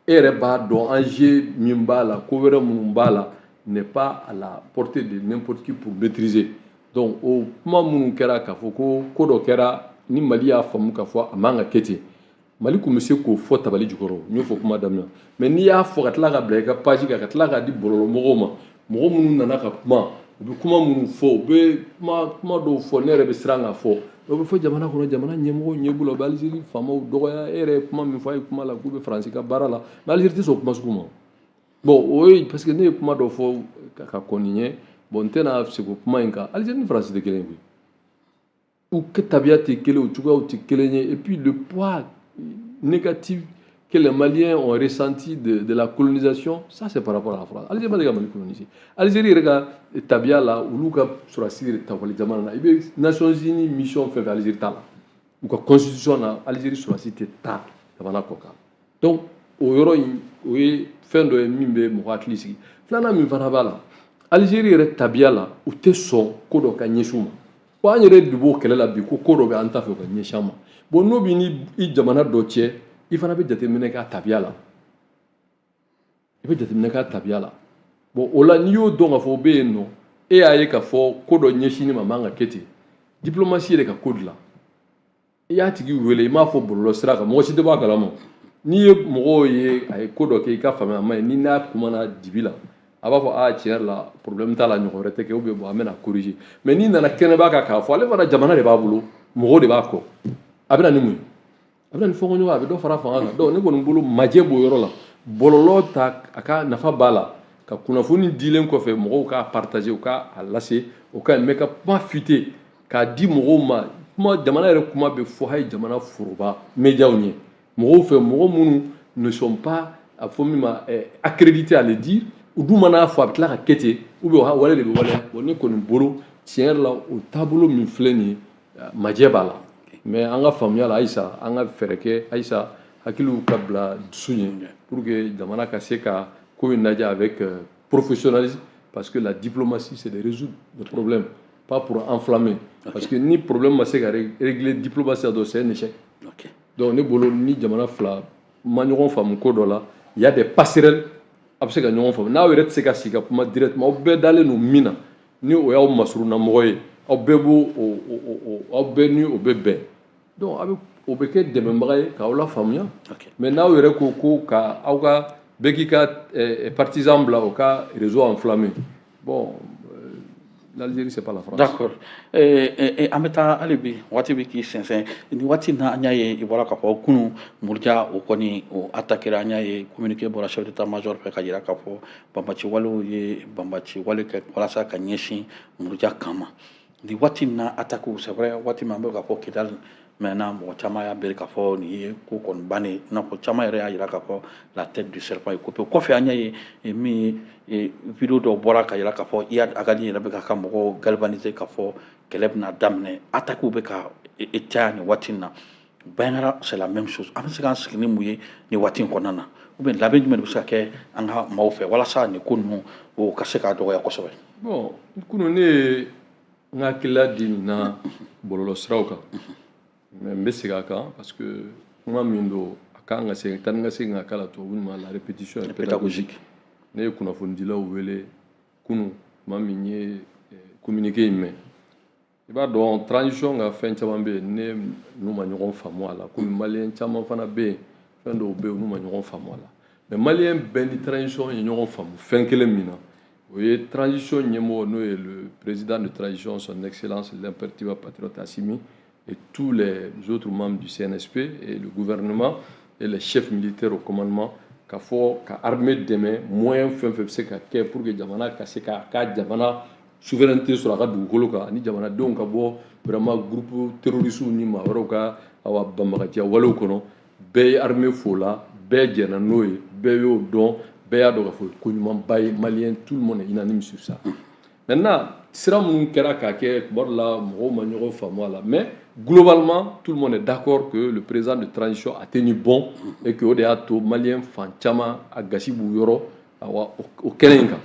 e yɛrɛ b'a dɔn enjeu min b'a la, ko wɛrɛ minnu b'a la, n'est pas à la portée de n'importe qui pour maîtriser. Donc o kuma minnu kɛra k'a fɔ ko ko dɔ kɛra ni Mali y'a faamu k'a fɔ a man ka kɛ ten, Mali tun bɛ se k'o fɔ tabali jukɔrɔ. N y'o fɔ kuma daminɛ, mais n'i y'a fɔ ka tila ka bila i ka page kan, ka tila k'a di bɔlɔlɔmɔgɔw ma, mɔgɔ minnu nana ka kuma, u bɛ kuma minnu fɔ, u bɛ kuma dɔw fɔ, ne yɛrɛ bɛ siran k'a fɔ. O bɛ fɔ jamana kɔnɔ, jamana ɲɛmɔgɔw ɲɛ b'u la, u bɛ Algérie faamaw dɔgɔya. E yɛrɛ ye kuma min fɔ, a ye kuma la k'u bɛ Faransi ka baara la, mais Algérie tɛ sɔn o kuma sugu ma. Bon, o ye parce que ne ye kuma dɔ fɔ ka kɔn nin ɲɛ. Bon, n tɛna segin o kuma in kan. Algérie ni Faransi tɛ kelen ye koyi, u ka tabiya tɛ kelen, u cogoyaw tɛ kelen ye. Et puis le poids négatif que les Maliens ont ressenti de la colonisation, ça c'est par rapport à la France. Algérie ma deli ka Mali coloniser. Algérie yɛrɛ ka tabiya la, olu ka sɔrɔdasi yɛrɛ ta wale jamana na. I bɛ Nations Unies mission fɛn fɛn, Algérie t'a la. U ka constitution na, Algérie sɔrɔdasi tɛ taa jamana kɔ kan. Donc o yɔrɔ in, o ye fɛn dɔ ye min bɛ mɔgɔ hakili sigi. Filanan min fana b'a la, Algérie yɛrɛ tabiya la, u tɛ sɔn ko dɔ ka ɲɛsin u ma. Ko an yɛrɛ de b'o kɛlɛ la bi, ko ko dɔ bɛ an ta fɛ o ka ɲɛsin an ma. Bon, n'o b'i ni i jamana dɔ cɛ, i fana bɛ jateminɛ k'a tabiya la, i bɛ jateminɛ k'a tabiya la. Bon, o la, n'i y'o dɔn k'a fɔ o bɛ yen nɔ, e y'a ye k'a fɔ ko dɔ ɲɛsinni ma man ka kɛ ten, diplomatie yɛrɛ ka ko dilan, i y'a tigi wele, i m'a fɔ bɔlɔlɔ sira kan, mɔgɔ si tɛ bɔ a kalama. N'i ye mɔgɔw ye a ye ko dɔ kɛ, i ka faamuya a ma ɲi, ni n'a kumana dibi la, a b'a fɔ aa, tiɲɛ yɛrɛ la, problème t'a la, ɲɔgɔn wɛrɛ tɛ kɛ, ou bien bon, an bɛna corriger. Mais n'i nana kɛnɛba kan k'a fɔ, ale fana jamana de b'a bolo, mɔgɔw de b'a kɔ, a bɛ na ni mun ye? A bɛ na ni fɔnkɔɲɔgɔn, a bɛ dɔ fara fanga kan. Donc ne kɔni bolo, majɛ b'o yɔrɔ la. Bɔlɔlɔ ta, a ka nafa b'a la, ka kunnafoni dilen kɔfɛ, mɔgɔw k'a partager, u k'a lase, o ka ɲi, mais ka kuma fuiter k'a di mɔgɔw ma, kuma jamana yɛrɛ kuma bɛ fɔ hali jamana foroba médiaw ɲɛ, mɔgɔw fɛ, mɔgɔ minnu ne sont pas, a fɔ min ma, accrédités à le dire, u dun mana fɔ, a bɛ tila ka kɛ ten, ou bien wale de bɛ waleya. Bon, ne kɔni bolo, tiɲɛ yɛrɛ la, o taabolo min filɛ nin ye, majɛ b'a la. Mais an ka faamuya la, ayisa an ka fɛɛrɛ kɛ, ayisa hakiliw ka bila dusu ɲɛ pour que jamana ka se ka ko in lajɛ avec professionnalisme, parce que la diplomatie, c'est de résoudre des problèmes, pas pour enflammer, parce que ni problème ma se ka régler diplomatie la dɔrɔn, c'est un échec. Donc ne bolo, ni jamana fila ma ɲɔgɔn faamu ko dɔ la, il y a des passerelles, a bɛ se ka ɲɔgɔn faamu. N'aw yɛrɛ tɛ se ka sigi ka kuma directement, aw bɛɛ dalen don min na, ni o y'aw masurunna mɔgɔ ye, aw bɛɛ b'o o, aw bɛɛ ni o bɛ bɛn, donc a bɛ o bɛ kɛ dɛmɛbaga ye k'aw la faamuya. Mais n'aw yɛrɛ ko ko ka aw ka bɛɛ k'i ka partisan bila o ka réseau enflammé, bon, l'Algérie, c'est pas la France.
D'accord. An bɛ taa hali bi, waati bɛ k'i sɛnsɛn nin waati na. An y'a ye, i bɔra k'a fɔ kunun Muruja, o kɔni o attaquera. An y'a ye communiqué bɔra chef d'état major fɛ ka jira k'a fɔ banbaci walew ye banbaci wale kɛ walasa ka ɲɛsin Muruja kan ma nin waati in na. Attaque, c'est vrai, waati min an bɛ k'a fɔ Kidali maintenant, mɔgɔ caman y'a bɛri k'a fɔ nin ye ko kɔni bannen, i n'a fɔ caman yɛrɛ y'a jira k'a fɔ la tête du serpent ye coupée. Kɔfɛ, an y'a ye min ye, vidéo dɔw bɔra ka jira k'a fɔ Iyad Ag Ghali yɛrɛ bɛ k'a ka mɔgɔw galvaniser k'a fɔ kɛlɛ bɛna daminɛ, attaque bɛ ka caya nin waati in na. Bandiagara, c'est la même chose. An bɛ se k'an sigi ni mun ye nin waati in kɔnɔna na, ou bien labɛn jumɛn de bɛ se ka kɛ an ka maaw fɛ walasa nin ko ninnu o ka se k'a dɔgɔya kosɛbɛ?
Bon, kunun ne ye n ka hakilila di nin na bɔlɔlɔsiraw kan, mais n bɛ segin a kan, parce que kuma min don, a kan ka segin taa ni ka segin ka k'a la. Tubabu ma, la répétition est pédagogique. Ne ye kunnafonidilaw wele kunun, tuma min n ye communiqué in mɛn. I b'a dɔn, transition ka fɛn caman bɛ yen, ne n'u ma ɲɔgɔn faamu a la, komi maliyɛn caman fana bɛ yen, fɛn dɔw bɛ yen, n'u ma ɲɔgɔn faamu a la. Mais maliyɛn bɛɛ ni transition ye ɲɔgɔn faamu fɛn kelen min na, o ye transition ɲɛmɔgɔ, n'o ye le président de transition, son excellence l'imperturbable patriote Assimi, et tous les autres membres du CNSP et le gouvernement et les chefs militaires au commandement, k'a fɔ ka armée dɛmɛ, moyen fɛn fɛn bɛ se ka kɛ pour que jamana ka se ka ka jamana souveraineté sɔrɔ a ka dugukolo kan, ani jamanadenw ka bɔ vraiment groupe terroriste ni maa wɛrɛw ka awa banbagaciya walew kɔnɔ. Bɛɛ ye armée fo la, bɛɛ jɛnna n'o ye, bɛɛ y'o dɔn, bɛɛ y'a dɔn k'a fɔ ko ɲumanba ye. Malien, tout le monde est unanime sur ça. Maintenant, sira minnu kɛra k'a kɛ, tuma dɔ la mɔgɔw ma ɲɔgɔn faamu a la, mais globalement, tout le monde est d'accord que le président de transition a tenu bon et que o de y'a to malien fan caman a gasi b'u yɔrɔ, awa, o kɛnɛ in kan.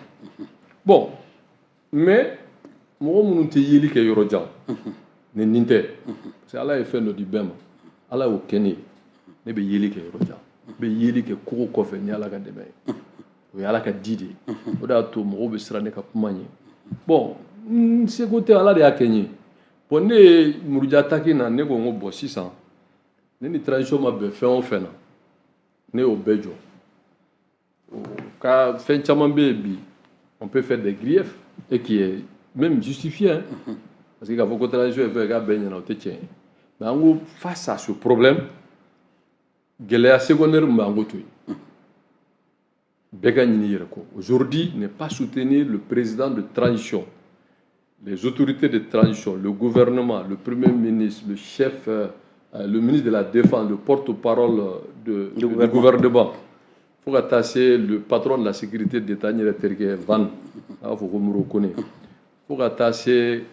Bon, mais mɔgɔ minnu tɛ yeli kɛ yɔrɔ jan ni nin tɛ, parce que Ala ye fɛn dɔ di bɛɛ ma, Ala y'o kɛ ne ye. Ne bɛ yeli kɛ yɔrɔ jan, n bɛ yeli kɛ kogo kɔfɛ ni Ala ka dɛmɛ ye. O ye Ala ka di de ye. O de y'a to mɔgɔw bɛ siran ne ka kuma ɲɛ. Bon, n seko tɛ, Ala de y'a kɛ n ye. Bon, ne ye Muruja attaque na, ne ko n ko bon, sisan ne ni transition ma bɛn fɛn o fɛn na, ne y'o bɛɛ jɔ. O ka fɛn caman bɛ yen bi, on peut faire des griefs et qui est même justifié, hein, parce que k'a fɔ ko transition ye fɛn k'a bɛɛ ɲɛna, o tɛ tiɲɛ ye. Mais an ko face à ce problème, gɛlɛya secondaire min bɛ, an k'o to yen, bɛɛ ka ɲini yɛrɛ kɔ. Aujourd'hui, ne pas soutenir le président de transition, les autorités de transition, le gouvernement, le premier ministre, le chef, le ministre de la Défense, le porte-parole du gouvernement, fo ka taa se le patron de la sécurité d'État, n yɛrɛ terikɛ Van, a b'a fɔ ko Muro Kone, fo ka taa se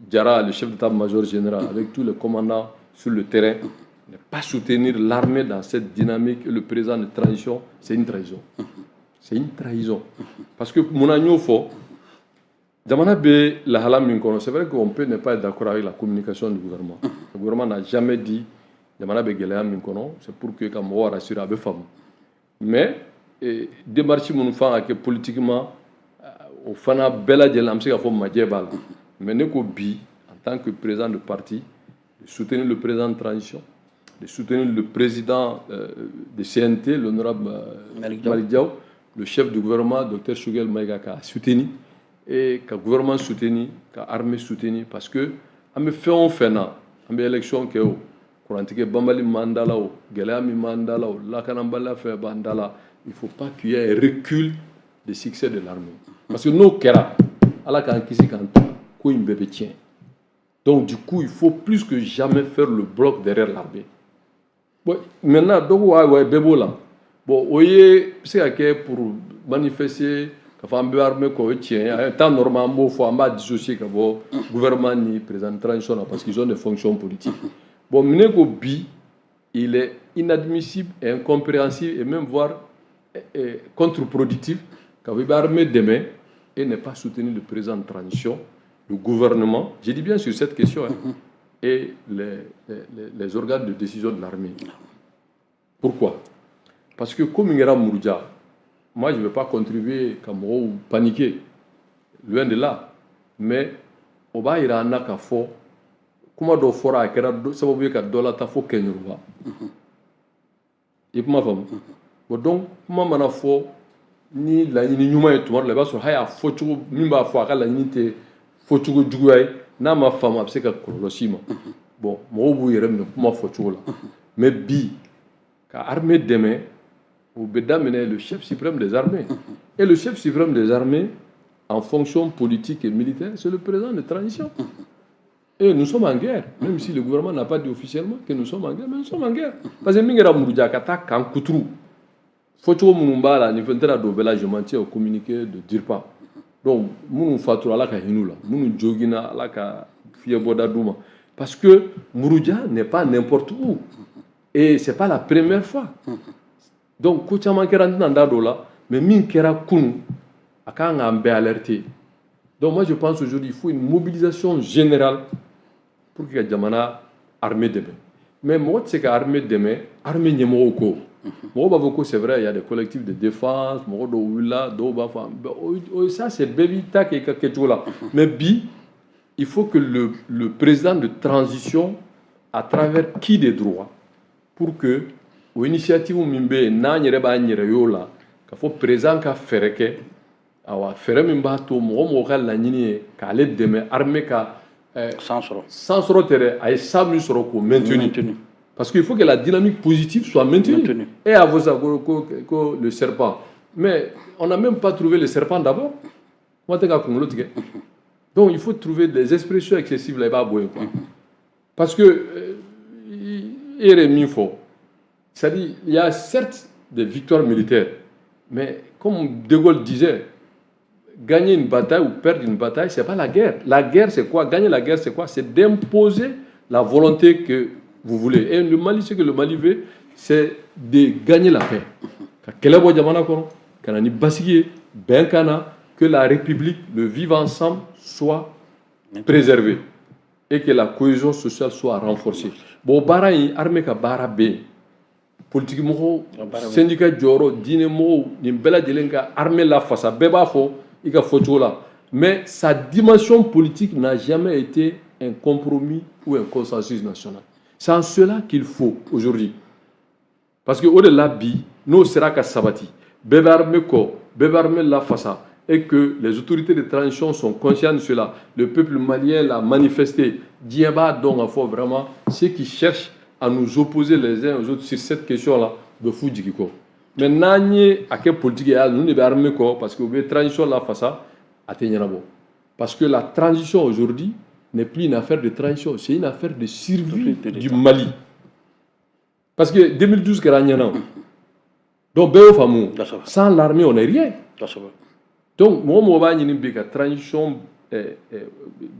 Jara, le chef d'état-major général, avec tous les commandants sur le terrain, ne pas soutenir l'armée dans cette dynamique et le président de transition, c'est une trahison. C'est une trahison. Parce que mun na y'o fɔ, jamana bɛ lahala min kɔnɔ, c'est vrai qu'on peut ne pas être d'accord avec la communication du gouvernement. Le gouvernement n'a jamais dit jamana bɛ gɛlɛya min kɔnɔ, c'est pour que ka mɔgɔw rassurer, a bɛ faamu. Mais démarche minnu f'an ka kɛ politiquement, o fana bɛɛ lajɛlen, an bɛ se k'a fɔ majɛ b'a la. Mais ne ko bi, en tant que président de parti, de soutenir le président de transition, de soutenir le président de CNT, l'honorable Malick Diaw, le chef du gouvernement, docteur Choguel Maïga, k'a soutenu, et ka gouvernement soutenu, ka armée soutenu, parce que an bɛ fɛn o fɛn na, an bɛ élection kɛ o, kurantigɛ banbali min b'an da la o, gɛlɛya min b'an da la o, lakanabaliya fɛn b'an da la, il faut pas qu'il y ait un recul de succès de l'armée. Parce que n'o kɛra, Ala k'an kisi k'an to, ko in bɛɛ bɛ tiɲɛ. Donc du coup, il faut plus que jamais faire le bloc derrière l'armée. Bon, maintenant, dɔw ko ouais, bɛɛ b'o la. Bon, o ye bɛ se ka kɛ pour manifester ka fɔ an bɛ armée kɔ, o ye tiɲɛ ye. En temps normal, an b'o fɔ, an b'a dissocier ka bɔ gouvernement ni président de transition na, parce qu'ils ont des fonctions politiques. Bon, ne ko bi, il est inadmissible et incompréhensible et même voire contre-productif k'a fɔ i bɛ armée dɛmɛ et ne pas soutenir le président de transition, le gouvernement, j'ai dit bien sur cette question, hein, et les organes de décision de l'armée. Pourquoi? Parce que comme kɛra Muruja, moi je ne vais pas contribuer ka mɔgɔw paniquer, loin de là, mais o b'a yira an na k'a fɔ kuma dɔ fɔra, a kɛra sababu ye ka dɔ la taa fo Kɛɲɛruba. I kuma faamu? Bon, donc kuma mana fɔ ni laɲini ɲuman ye, tuma dɔ la i b'a sɔrɔ hali a fɔcogo min b'a fɔ, a ka laɲini tɛ fɔcogo juguya ye, n'a ma faamu, a bɛ se ka kɔlɔlɔ s'i ma. Bon, mɔgɔw b'u yɛrɛ minɛ kuma fɔcogo la. Mais bi, ka armée dɛmɛ, o bɛ daminɛ le chef suprême des armées. Et le chef suprême des armées, en fonction politique et militaire, c'est le président de transition. Et nous sommes en guerre, même si le gouvernement n'a pas dit officiellement que nous sommes en guerre, mais nous sommes en guerre. Parce que min kɛra Muruja ka taa kan kuturu fɔcogo minnu b'a la, nin fɛn tɛna don bɛɛ la, je m'en tiens au communiqué de DIRPA. Donc minnu fatura, Ala ka hinɛ u la, minnu joginna, Ala ka fiɲɛbɔda d'u ma. Parce que Muruja n'est pas n'importe où. Et c'est pas la première fois. Donc ko caman kɛra, n tɛna n da don o la, mais min kɛra kunun, a kan k'an bɛɛ alerter. Donc moi je pense, aujourd'hui, il faut une mobilisation générale pour que ka jamana armée dɛmɛ. Mais mɔgɔ tɛ se ka armée dɛmɛ, armée ɲɛmɔgɔw ko. Mɔgɔw b'a fɔ ko c'est vrai, il y a des collectifs de défense, mɔgɔ dɔw wulila, dɔw b'a fɔ ça, c'est bɛɛ b'i ta kɛ i ka kɛcogo la. Mais bi, il faut que le président de transition, à travers qui de droit, pour que o initiative min bɛ yen, n'an yɛrɛ b'an yɛrɛ y'o la, ka fɔ président ka fɛɛrɛ kɛ, awa, fɛɛrɛ min b'a to mɔgɔ mɔgɔ ka laɲini ye k'ale dɛmɛ armée ka
san sɔrɔ.
San sɔrɔ tɛ dɛ, a ye san min sɔrɔ, k'o maintenir. Parce qu'il faut que la dynamique positive soit maintenue.
Maintenue.
Et avant ça, ko le serpent. Mais on n'a même pas trouvé le serpent d'abord. Kuma tɛ ka kunkolo tigɛ. Donc il faut trouver des expressions excessives là, i b'a bɔ yen quoi. Parce que i yɛrɛ ye min fɔ, c'est-à-dire il y a certes des victoires militaires, mais comme De Gaulle disait, Gagner une bataille ou perdre une bataille, c'est pas la guerre. La guerre, c'est quoi? Gagner la guerre, c'est quoi? C'est d'imposer la volonté que vous voulez. Et le Mali, ce que le Mali veut, c'est de gagner la paix. Ka kɛlɛ bɔ jamana kɔnɔ, ka na ni basigi ye, bɛn ka na, que la République, le vivre ensemble soit préservé et que la cohésion sociale soit renforcée. Bon, baara in, armée ka baara bɛ yen. Politique mɔgɔw, syndicat jɔyɔrɔ, diinɛ mɔgɔw, nin bɛɛ lajɛlen ka armée lafasa, bɛɛ b'a fɔ i ka fɔcogo la. Mais sa dimension politique n'a jamais été un compromis ou un consensus national. C'est en cela qu'il faut aujourd'hui. Parce que o de la bi, n'o sera ka sabati, bɛɛ bɛ armée kɔ, bɛɛ bɛ armée lafasa, et que les autorités de transition sont conscientes de cela. Le peuple malien l'a manifesté. Diɲɛ b'a dɔn k'a fɔ vraiment, ceux qui cherchent à nous opposer les uns aux autres sur cette question-là, bɛ f'u jigi kɔ. Mais n'an ye a kɛ politique ye, ninnu de bɛ armée kɔ parce que u bɛ transition lafasa, a tɛ ɲɛnabɔ. Parce que la transition aujourd'hui n'est plus une affaire de transition, c'est une affaire de survie du Mali. Parce que 2012 kɛra an ɲɛna. Donc bɛɛ y'o faamu. Sans l'armée, on n'est rien. Donc mɔgɔ mɔgɔ b'a ɲini bi ka transition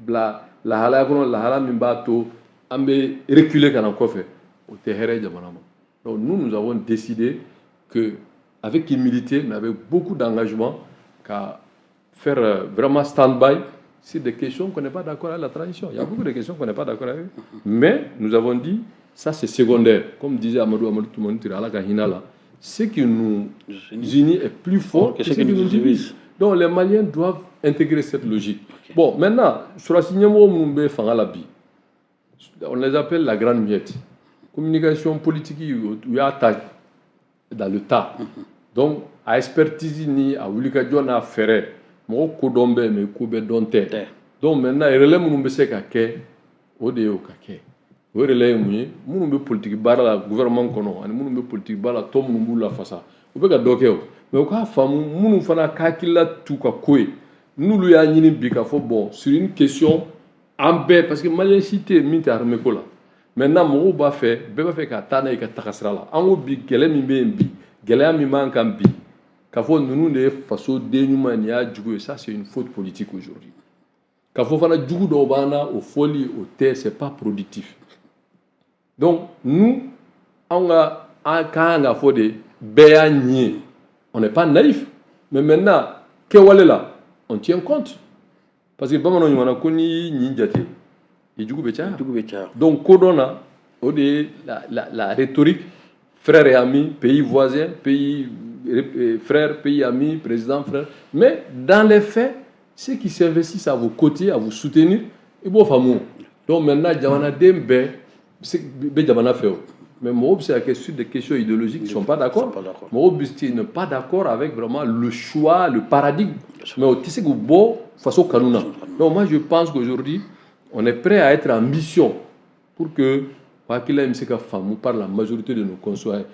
bila lahalaya kɔnɔ, lahala min b'a to an bɛ reculer ka na kɔfɛ, o tɛ hɛrɛ ye jamana ma. Donc nous, nous avons décidé que, avec humilité, mais avec beaucoup d'engagement, qu'à faire vraiment stand-by sur des questions qu'on n'est pas d'accord avec la transition. Il y a beaucoup de questions qu'on n'est pas d'accord avec. Mais nous avons dit, ça c'est secondaire. Comme disait Amadou Amadou Toumani Touré, Ala ka hinɛ la, ce qui nous unit est plus fort que ce qui nous divise. Donc les Maliens doivent intégrer cette logique. Bon, maintenant, sɔrɔdasi ɲɛmɔgɔ minnu bɛ fanga la bi, on les appelle la grande muette. Communication politique, u y'a ta dans le tas. Donc, a expertise ni a wulikajɔ n'a fɛɛrɛ, mɔgɔ ko dɔn bɛ, mais ko bɛɛ dɔn tɛ. Donc maintenant, relais minnu bɛ se ka kɛ, o de ye o ka kɛ. O relais ye mun ye? Minnu bɛ politique baara la gouvernement kɔnɔ ani minnu bɛ politique baara la, tɔn minnu b'u lafasa, u bɛ ka dɔ kɛ o. Mais u k'a faamu, minnu fana ka hakilila t'u ka ko ye, n'olu y'a ɲini bi k'a fɔ bon, sur une question, an bɛɛ, parce que malien si tɛ yen min tɛ armée ko la. Maintenant, mɔgɔw b'a fɛ, bɛɛ b'a fɛ ka taa n'a ye ka taga sira la. An ko bi, gɛlɛ min bɛ yen bi, gɛlɛya min b'an kan bi, k'a fɔ ninnu de ye faso den ɲuman ye, nin y'a jugu ye, ça c'est une faute politique aujourd'hui. K'a fɔ fana jugu dɔw b'an na, o fɔli o tɛ, c'est pas productif. Donc nous, anw ka an ka kan ka fɔ de, bɛɛ y'a ɲi ye. On n'est pas naïf, mais maintenant, kɛwale la, on tient compte, parce que bamananw ɲuman na ko n'i y'i ɲin jate, i jugu bɛ caya.
Jugu bɛ caya.
Donc kodɔn na, o de ye la rhétorique frère et ami, pays voisin, pays frère, pays ami, président frère. Mais dans les faits, ceux qui s'investissent à vos côtés, à vous soutenir, i b'o faamu. Donc maintenant, jamanaden bɛɛ bɛ jamana fɛ o, mais mɔgɔw bɛ se ka kɛ sur des questions idéologiques qui sont pas d'accord, mɔgɔw bɛ se ne pas d'accord avec vraiment le choix, le paradigme, mais o tɛ se k'u bɔ faso kanu na. Donc moi, je pense qu'aujourd'hui, on est prêt à être en mission pour que hakilila in bɛ se ka faamu par la majorité de nos concitoyens.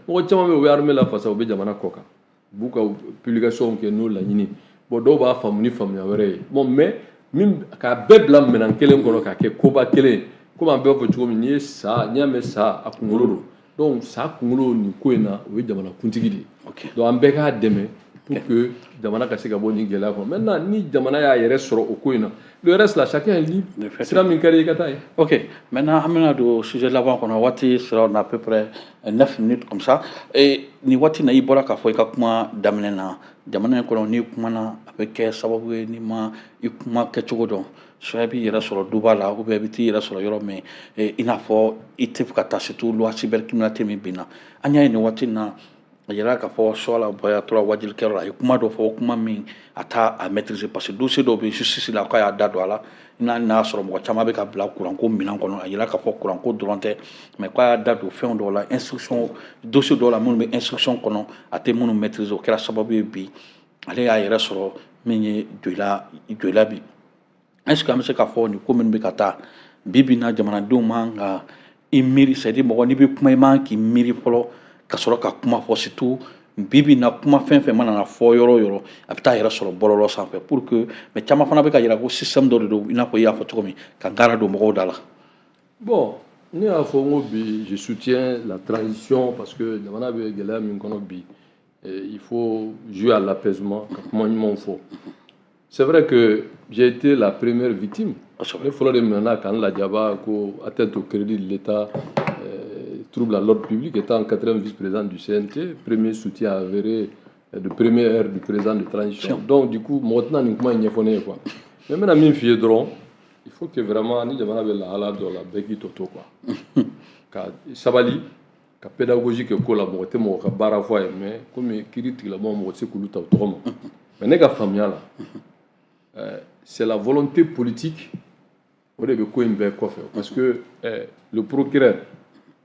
Mɔgɔ caman bɛ yen, u bɛ armée lafasa, u bɛ jamana kɔ kan, u b'u ka publication kɛ n'o laɲini. Bon, dɔw b'a faamu ni faamuya wɛrɛ ye. Bon, mais min k'a bɛɛ bila minɛn kelen kɔnɔ k'a kɛ koba kelen ye, komi an bɛɛ fɔ cogo min, n'i ye sa, n'i y'a mɛn sa, a kunkolo don. Donc sa kunkolo nin ko in na, o ye jamana kuntigi de ye. Donc an bɛɛ k'a dɛmɛ pour que jamana ka se ka bɔ nin gɛlɛya kɔnɔ. Maintenant, ni jamana y'a yɛrɛ sɔrɔ o ko in na, le reste là, chacun est libre, sira min ka di i ka taa ye.
Ok, maintenant an bɛna don sujet laban kɔnɔ. Waati sera, on a à peu près 9 minutes comme ça. Et nin waati na, i bɔra k'a fɔ i ka kuma daminɛ na, jamana in kɔnɔ, n'i kumana, a bɛ kɛ sababu ye n'i ma i kuma kɛcogo dɔn, soit i b'i yɛrɛ sɔrɔ duba la, ou bien i bɛ t'i yɛrɛ sɔrɔ yɔrɔ min i n'a fɔ i tɛ fɛ ka taa, surtout loi cybercriminalité min binna. An y'a ye nin waati in na, a yira k'a fɔ Suala Baya tora wajilikɛyɔrɔ la, a ye kuma dɔ fɔ, kuma min a t'a a maîtriser, parce que dossier dɔw bɛ justice la k'a y'a da don a la, n'a y'a sɔrɔ mɔgɔ caman bɛ ka bila kuranko minɛn kɔnɔ. A yira k'a fɔ kuranko dɔrɔn tɛ, mais k'a y'a da don fɛn dɔw la, instruction, dossier dɔw la minnu bɛ instruction kɔnɔ, a tɛ minnu maîtriser. O kɛra sababu ye bi ale y'a yɛrɛ sɔrɔ min ye Joyila, Joyila bi. Est ce que an bɛ se k'a fɔ nin ko minnu bɛ ka taa bi bi in na, jamanadenw man ka i miiri, c'est à dire mɔgɔ n'i bɛ kuma, i man k'i miiri fɔlɔ ka sɔrɔ ka kuma fɔ, surtout bi bi in na, kuma fɛn fɛn mana na fɔ yɔrɔ o yɔrɔ, a bɛ taa yɛrɛ sɔrɔ bɔlɔlɔ sanfɛ, pour que, mais caman fana bɛ ka yira ko système dɔ de don, i n'a fɔ i y'a fɔ cogo min, ka gara don mɔgɔw da la.
Bon, ne y'a fɔ n ko bi, je soutiens la transition parce que jamana bɛ gɛlɛya min kɔnɔ bi. Il faut jouer à l'apaisement, ka kuma ɲumanw fɔ. C'est vrai que j'ai été la première victime. Ne fɔlɔ de minɛna k'an lajaba ko atteinte au crédit de l'État, trouble à l'ordre public, étant quatrième vice-président du CNT, premier soutien avéré de première heure du président de transition. Donc du coup, mɔgɔ tɛna nin kuma in ɲɛfɔ ne ye quoi. Mais n bɛna min f'i ye dɔrɔn, il faut que vraiment ni jamana bɛ lahala dɔ la, bɛɛ k'i to quoi. Ka sabali, ka pédagogie kɛ ko la, mɔgɔ tɛ mɔgɔ ka baara fɔ a ye, mais komi kiiri tigilamɔgɔ, mɔgɔ tɛ se k'olu ta u tɔgɔ ma. Mais ne ka faamuya la, c'est la volonté politique o de bɛ ko in bɛɛ kɔfɛ, parce que le procureur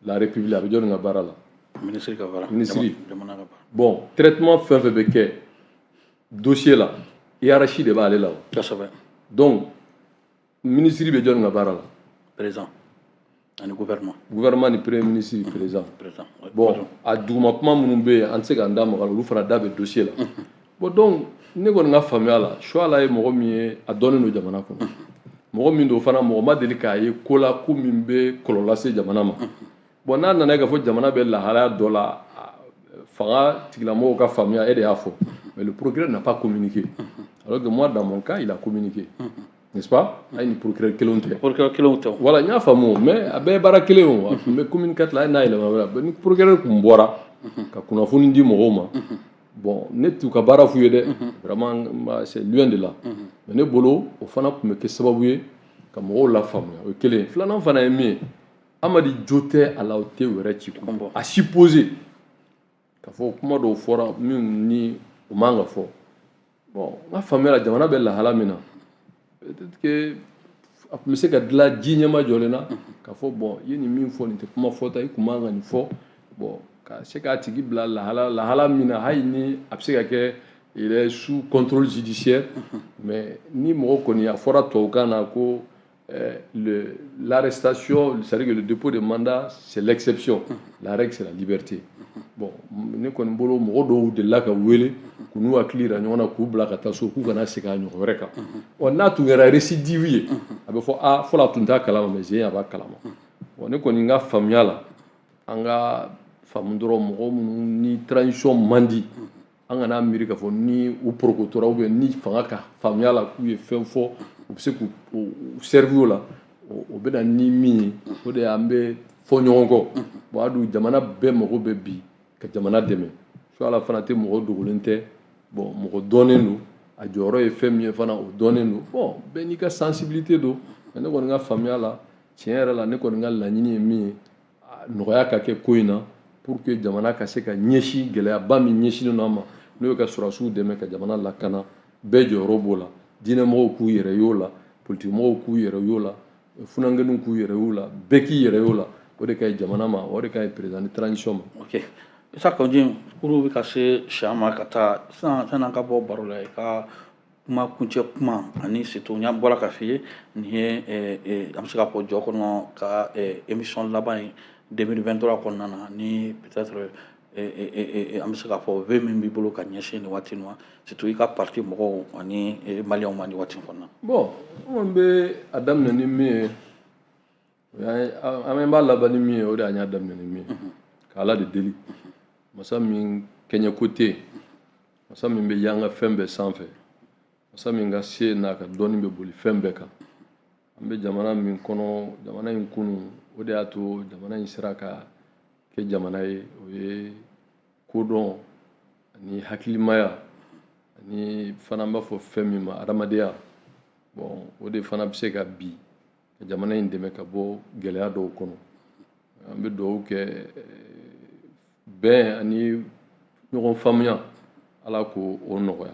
la République, a bɛ jɔnni ka baara la?
Ministre ka baara.
Ministre.
Jamana ka baara.
Bon, traitement fɛn fɛn bɛ kɛ dossier la, hiérarchie de b'ale la o. Donc ministre bɛ jɔnni ka baara la?
Président ani gouvernement.
Gouvernement ni premier ministre, président.
Président.
Bon, a duguma kuma minnu bɛ yen, an tɛ se k'an da maga la, olu fana da bɛ dossier la. Bon, donc ne kɔni ka faamuya la, Suala ye mɔgɔ min ye, a dɔnnen don jamana kɔnɔ, mɔgɔ min don fana, mɔgɔ ma deli k'a ye ko la, ko min bɛ kɔlɔlɔ lase jamana ma. Bon, n'a nana k'a fɔ jamana bɛ lahalaya dɔ la, fanga tigilamɔgɔw ka faamuya, e de y'a fɔ, mais le procureur n'a pas communiqué, alors que moi, dans mon cas, il a communiqué, n'est-ce pas? Hali ni procureur kelenw tɛ.
Procureur kelenw tɛ.
Voilà, n y'a faamu, mais a bɛɛ ye baara kelen o. A tun bɛ communiqué la, hali n'a yɛlɛma wɛrɛ, ni procureur tun bɔra ka kunnafoni di mɔgɔw ma. Bon, ne t'u ka baara f'u ye dɛ, vraiment, c'est loin de là, mais ne bolo, o fana tun bɛ kɛ sababu ye ka mɔgɔw lafaamuya. O ye kelen ye. Filanan fana ye min ye, Amadi jo tɛ a la, o tɛ u yɛrɛ ci, à supposer k'a fɔ kuma dɔw fɔra min ni o man ka fɔ. Bon, n ka faamuya la, jamana bɛ lahala min na, peut-être que a tun bɛ se ka dilan ji ɲɛma jɔlen na k'a fɔ: bon, i ye nin min fɔ, nin tɛ kuma fɔta, i kun man ka nin fɔ. Bon, ka se k'a tigi bila lahala min na, hali ni a bɛ se ka kɛ il est sous contrôle judiciaire, mais ni mɔgɔ kɔni a fɔra tubabukan na ko l'arrestation, c'est-à-dire que le dépôt de mandat, c'est l'exception. La règle, c'est la liberté. Bon, ne kɔni bolo, mɔgɔ dɔw delila ka wele k'u n'u hakili yira ɲɔgɔn na, k'u bila ka taa so, k'u kana segin a ɲɔgɔn wɛrɛ kan. Ɔ, n'a tun kɛra récidive ye, a bɛ fɔ a fɔlɔ a tun t'a kalama, mais zen a b'a kalama. Bon, ne kɔni ka faamuya la, an ka faamu dɔrɔn, mɔgɔ minnu ni transition man di, an kana miiri k'a fɔ ni u porokotora ou bien ni fanga ka faamuya la k'u ye fɛn fɔ, u bɛ se k'u servir o la. O bɛ na ni min ye, o de y'an bɛ fɔ ɲɔgɔn kɔ. Bon, a dun jamana bɛɛ mago bɛ bi ka jamana dɛmɛ. Suala fana tɛ mɔgɔ dogolen tɛ, bon, mɔgɔ dɔnnen don, a jɔyɔrɔ ye fɛn min ye fana, o dɔnnen don. Bon, bɛɛ n'i ka sensibilité don, mais ne kɔni ka faamuya la, tiɲɛ yɛrɛ la, ne kɔni ka laɲini ye min ye, nɔgɔya ka kɛ ko in na pour que jamana ka se ka ɲɛsin gɛlɛyaba min ɲɛsinnen don an ma, n'o ye ka sɔrɔdasiw dɛmɛ ka jamana lakana. Bɛɛ jɔyɔrɔ b'o la, diinɛmɔgɔw k'u yɛrɛ y'o la, politikimɔgɔw k'u yɛrɛ y'o la, funankɛninw k'u yɛrɛ y'o la, bɛɛ k'i yɛrɛ y'o la. O de ka ɲi jamana ma, o de ka ɲi président de transition ma.
Ok, Isa Kaou Djim, kuru bɛ ka se siyan ma ka taa sisan, sanni an ka bɔ baro la, i ka kuma kuncɛ kuma, ani surtout n bɔra ka f'i ye, nin ye an bɛ se k'a fɔ jɔ kɔnɔ ka émission laban ye 2023 kɔnɔna na, ni peut-être an bɛ se k'a fɔ vœu min b'i bolo ka ɲɛsin nin waati in ma, surtout i ka parti mɔgɔw ani maliyɛnw ma nin waati in kɔnɔna.
Bon, an kɔni bɛ a daminɛ ni min ye, an b'a laban ni min ye, o de y'an y'a daminɛ ni min ye, k'Ala de deli, masa min kɛɲɛko tɛ yen, masa min bɛ yanga fɛn bɛɛ sanfɛ, masa min ka se n'a ka dɔnni bɛ boli fɛn bɛɛ kan. An bɛ jamana min kɔnɔ, jamana in kunu, o de y'a to jamana in sera ka kɛ jamana ye, o ye kodɔn ani hakilimaya ani fana n b'a fɔ fɛn min ma adamadenya. Bon, o de fana bɛ se ka bi ka jamana in dɛmɛ ka bɔ gɛlɛya dɔw kɔnɔ. An bɛ dugawu kɛ bɛn ani ɲɔgɔn faamuya, Ala k'o o nɔgɔya.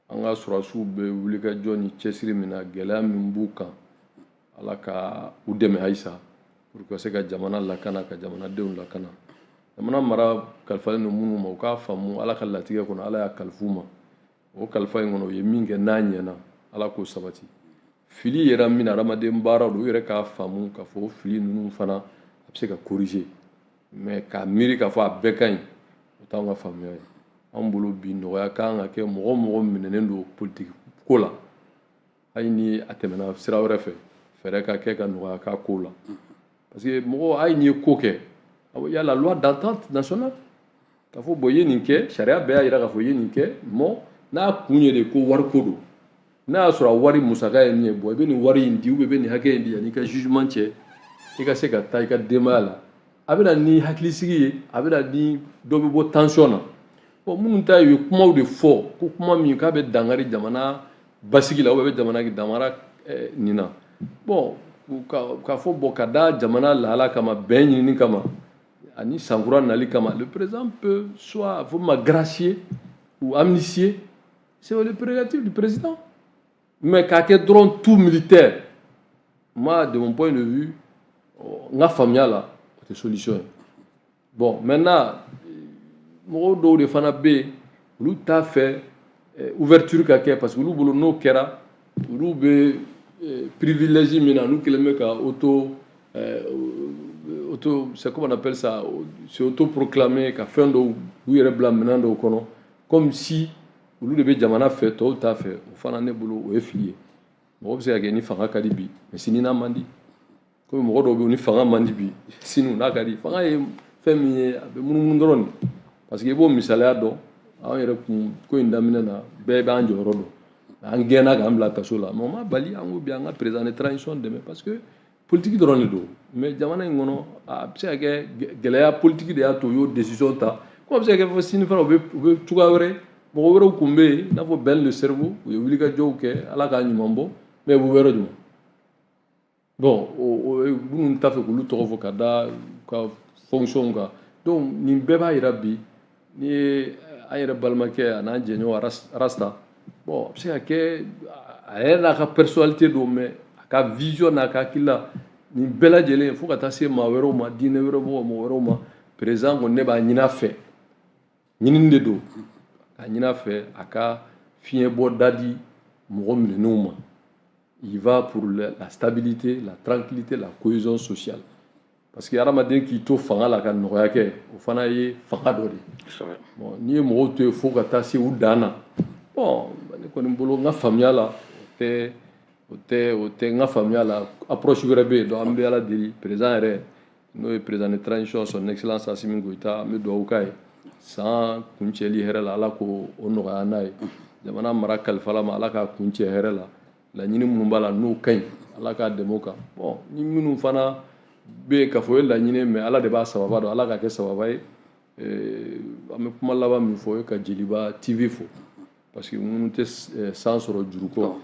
An ka sɔrɔdasiw bɛ wulikajɔ ni cɛsiri min na, gɛlɛya min b'u kan, Ala ka u dɛmɛ halisa pour que ka se ka jamana lakana, ka jamanadenw lakana. Jamana mara kalifalen don minnu ma, u k'a faamu Ala ka latigɛ kɔnɔ, Ala y'a kalifa u ma. O kalifa in kɔnɔ, u ye min kɛ n'a ɲɛna, Ala k'o sabati. Fili yɛrɛ min na, hadamaden baara don, u yɛrɛ k'a faamu k'a fɔ o fili ninnu fana a bɛ se ka corriger, mais k'a miiri k'a fɔ a bɛɛ ka ɲi, o t'anw ka faamuya ye. Anw bolo bi, nɔgɔya kan ka kɛ mɔgɔ o mɔgɔ minɛnen don politique ko la, hali ni a tɛmɛna sira wɛrɛ fɛ, fɛɛrɛ ka kɛ ka nɔgɔya k'a ko la, parce que mɔgɔ, hali n'i ye ko kɛ, il y a la loi d'entente nationale. K'a fɔ bon, i ye nin kɛ, sariya bɛɛ y'a jira k'a fɔ i ye nin kɛ. Mɔ n'a kun ye de ko wariko don, n'a y'a sɔrɔ a wari musaka ye min ye, bon, i bɛ nin wari in di ou bien i bɛ nin hakɛ in di yanni i ka jugement cɛ, i ka se ka taa i ka denbaya la. A bɛ na ni hakilisigi ye, a bɛ na ni dɔ bɛ bɔ tension na. Bon, minnu ta ye, u ye kumaw de fɔ ko kuma min k'a bɛ dankari jamana basigi la ou bien a bɛ jamana damara nin na. Bon, k'a fɔ bon, ka da jamana lahala kama, bɛn ɲinini kama ani sankura nali kama, le président peut soit faut ma gracier ou amnistier, c'est le prérogative du président. Mais k'a kɛ dɔrɔn tout militaire, moi, de mon point de vue, n ka faamuya la, o tɛ solution ye. Bon, maintenant, mɔgɔw dɔw de fana bɛ yen, olu t'a fɛ ouverture ka kɛ, parce que olu bolo, n'o kɛra, olu bɛ privilège min na, n'u kɛlen bɛ ka auto, c'est comment on appelle ça, c'est auto proclamé, ka fɛn dɔw u yɛrɛ bila minɛn dɔw kɔnɔ, comme si olu de bɛ jamana fɛ, tɔw t'a fɛ. O fana, ne bolo, o ye fili ye. Mɔgɔ bɛ se ka kɛ ni fanga ka di bi, mais sini n'a man di, komi mɔgɔ dɔw bɛ yen, ni fanga man di bi, sini n'a ka di. Fanga ye fɛn min ye, a bɛ munumunu dɔrɔn de. Parce que i b'o misaliya dɔn, anw yɛrɛ kun ko in daminɛ na, bɛɛ b'an jɔyɔrɔ dɔn, an gɛnna k'an bila kaso la, mais o ma bali an ko bi an ka président de transition dɛmɛ, parce que politique dɔrɔn de don. Mais jamana in kɔnɔ, a bɛ se ka kɛ gɛlɛya politique de y'a to u y'o décision ta. Ko a bɛ se ka kɛ fɔ sini fana, u bɛ cogoya wɛrɛ, mɔgɔ wɛrɛw kun bɛ yen, i n'a fɔ Ben le Cerveau, u ye wulikajɔw kɛ, Ala k'a ɲuman bɔ, mais u bɛ yɔrɔ jumɛn? Bon, o minnu t'a fɛ k'olu tɔgɔ fɔ ka da u ka fonction kan. Donc nin bɛɛ b'a jira bi, n'i ye an yɛrɛ balimakɛ a n'an jɛɲɔgɔn Rasta, bon, a bɛ se ka kɛ a yɛrɛ n'a ka personnalité don, mais a ka vision n'a ka hakilila, nin bɛɛ lajɛlen, fo ka taa se maa wɛrɛw ma, diinɛ wɛrɛ mɔgɔ, mɔgɔ wɛrɛw ma, président kɔni, ne b'a ɲini a fɛ, ɲinini de don, k'a ɲini a fɛ a ka fiɲɛ bɔ da di mɔgɔ minɛnenw ma. Il va pour la stabilité, la tranquillité, la cohésion sociale, parce que hadamaden k'i to fanga la ka nɔgɔya kɛ, o fana ye fanga dɔ de ye. Bon, n'i ye mɔgɔw to yen fo ka taa se u dan na, bon, ne kɔni bolo, n ka faamuya la, o tɛ n ka faamuya la, approche wɛrɛ bɛ yen. Donc an bɛ Ala deli, président yɛrɛ, n'o ye président de transition, son excellence Assimi Goïta, an bɛ dugawu k'a ye, san kuncɛli hɛrɛ la, Ala k'o o nɔgɔya n'a ye. Jamana mara kalifala ma, Ala k'a kuncɛ hɛrɛ la. Laɲini minnu b'a la, n'o ka ɲi, Ala k'a dɛmɛ o kan. Bon, ni minnu fana bɛ yen k'a fɔ o ye laɲini, mais Ala de b'a sababa dɔn, Ala k'a kɛ sababa ye. An bɛ kuma laban min fɔ, o ye ka Jeliba TV fo, parce que minnu tɛ san sɔrɔ juru kɔ,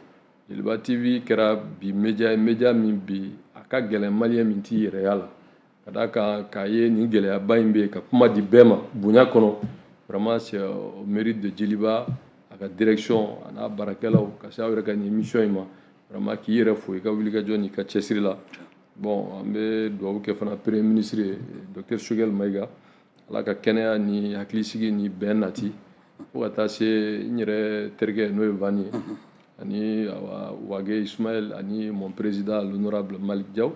Jeliba TV kɛra bi média ye, média min bi a ka gɛlɛn malien min t'i yɛrɛya la, ka d'a kan k'a ye nin gɛlɛyaba in bɛ yen, ka kuma di bɛɛ ma bonya kɔnɔ. Vraiment, c'est au mérite de Jeliba, a ka direction a n'a baarakɛlaw, ka se aw yɛrɛ ka nin émission in ma. Vraiment, k'i yɛrɛ fo i ka wulikajɔ n'i ka cɛsiri la. Bon, an bɛ dugawu kɛ fana premier ministre ye, docteur Choguel Maïga, Ala ka kɛnɛya ni hakilisigi ni bɛn nati, fo ka taa se n yɛrɛ terikɛ, n'o ye Vani ye, ani Wage Ismaël, ani mon président, l'honorable Malick Diaw,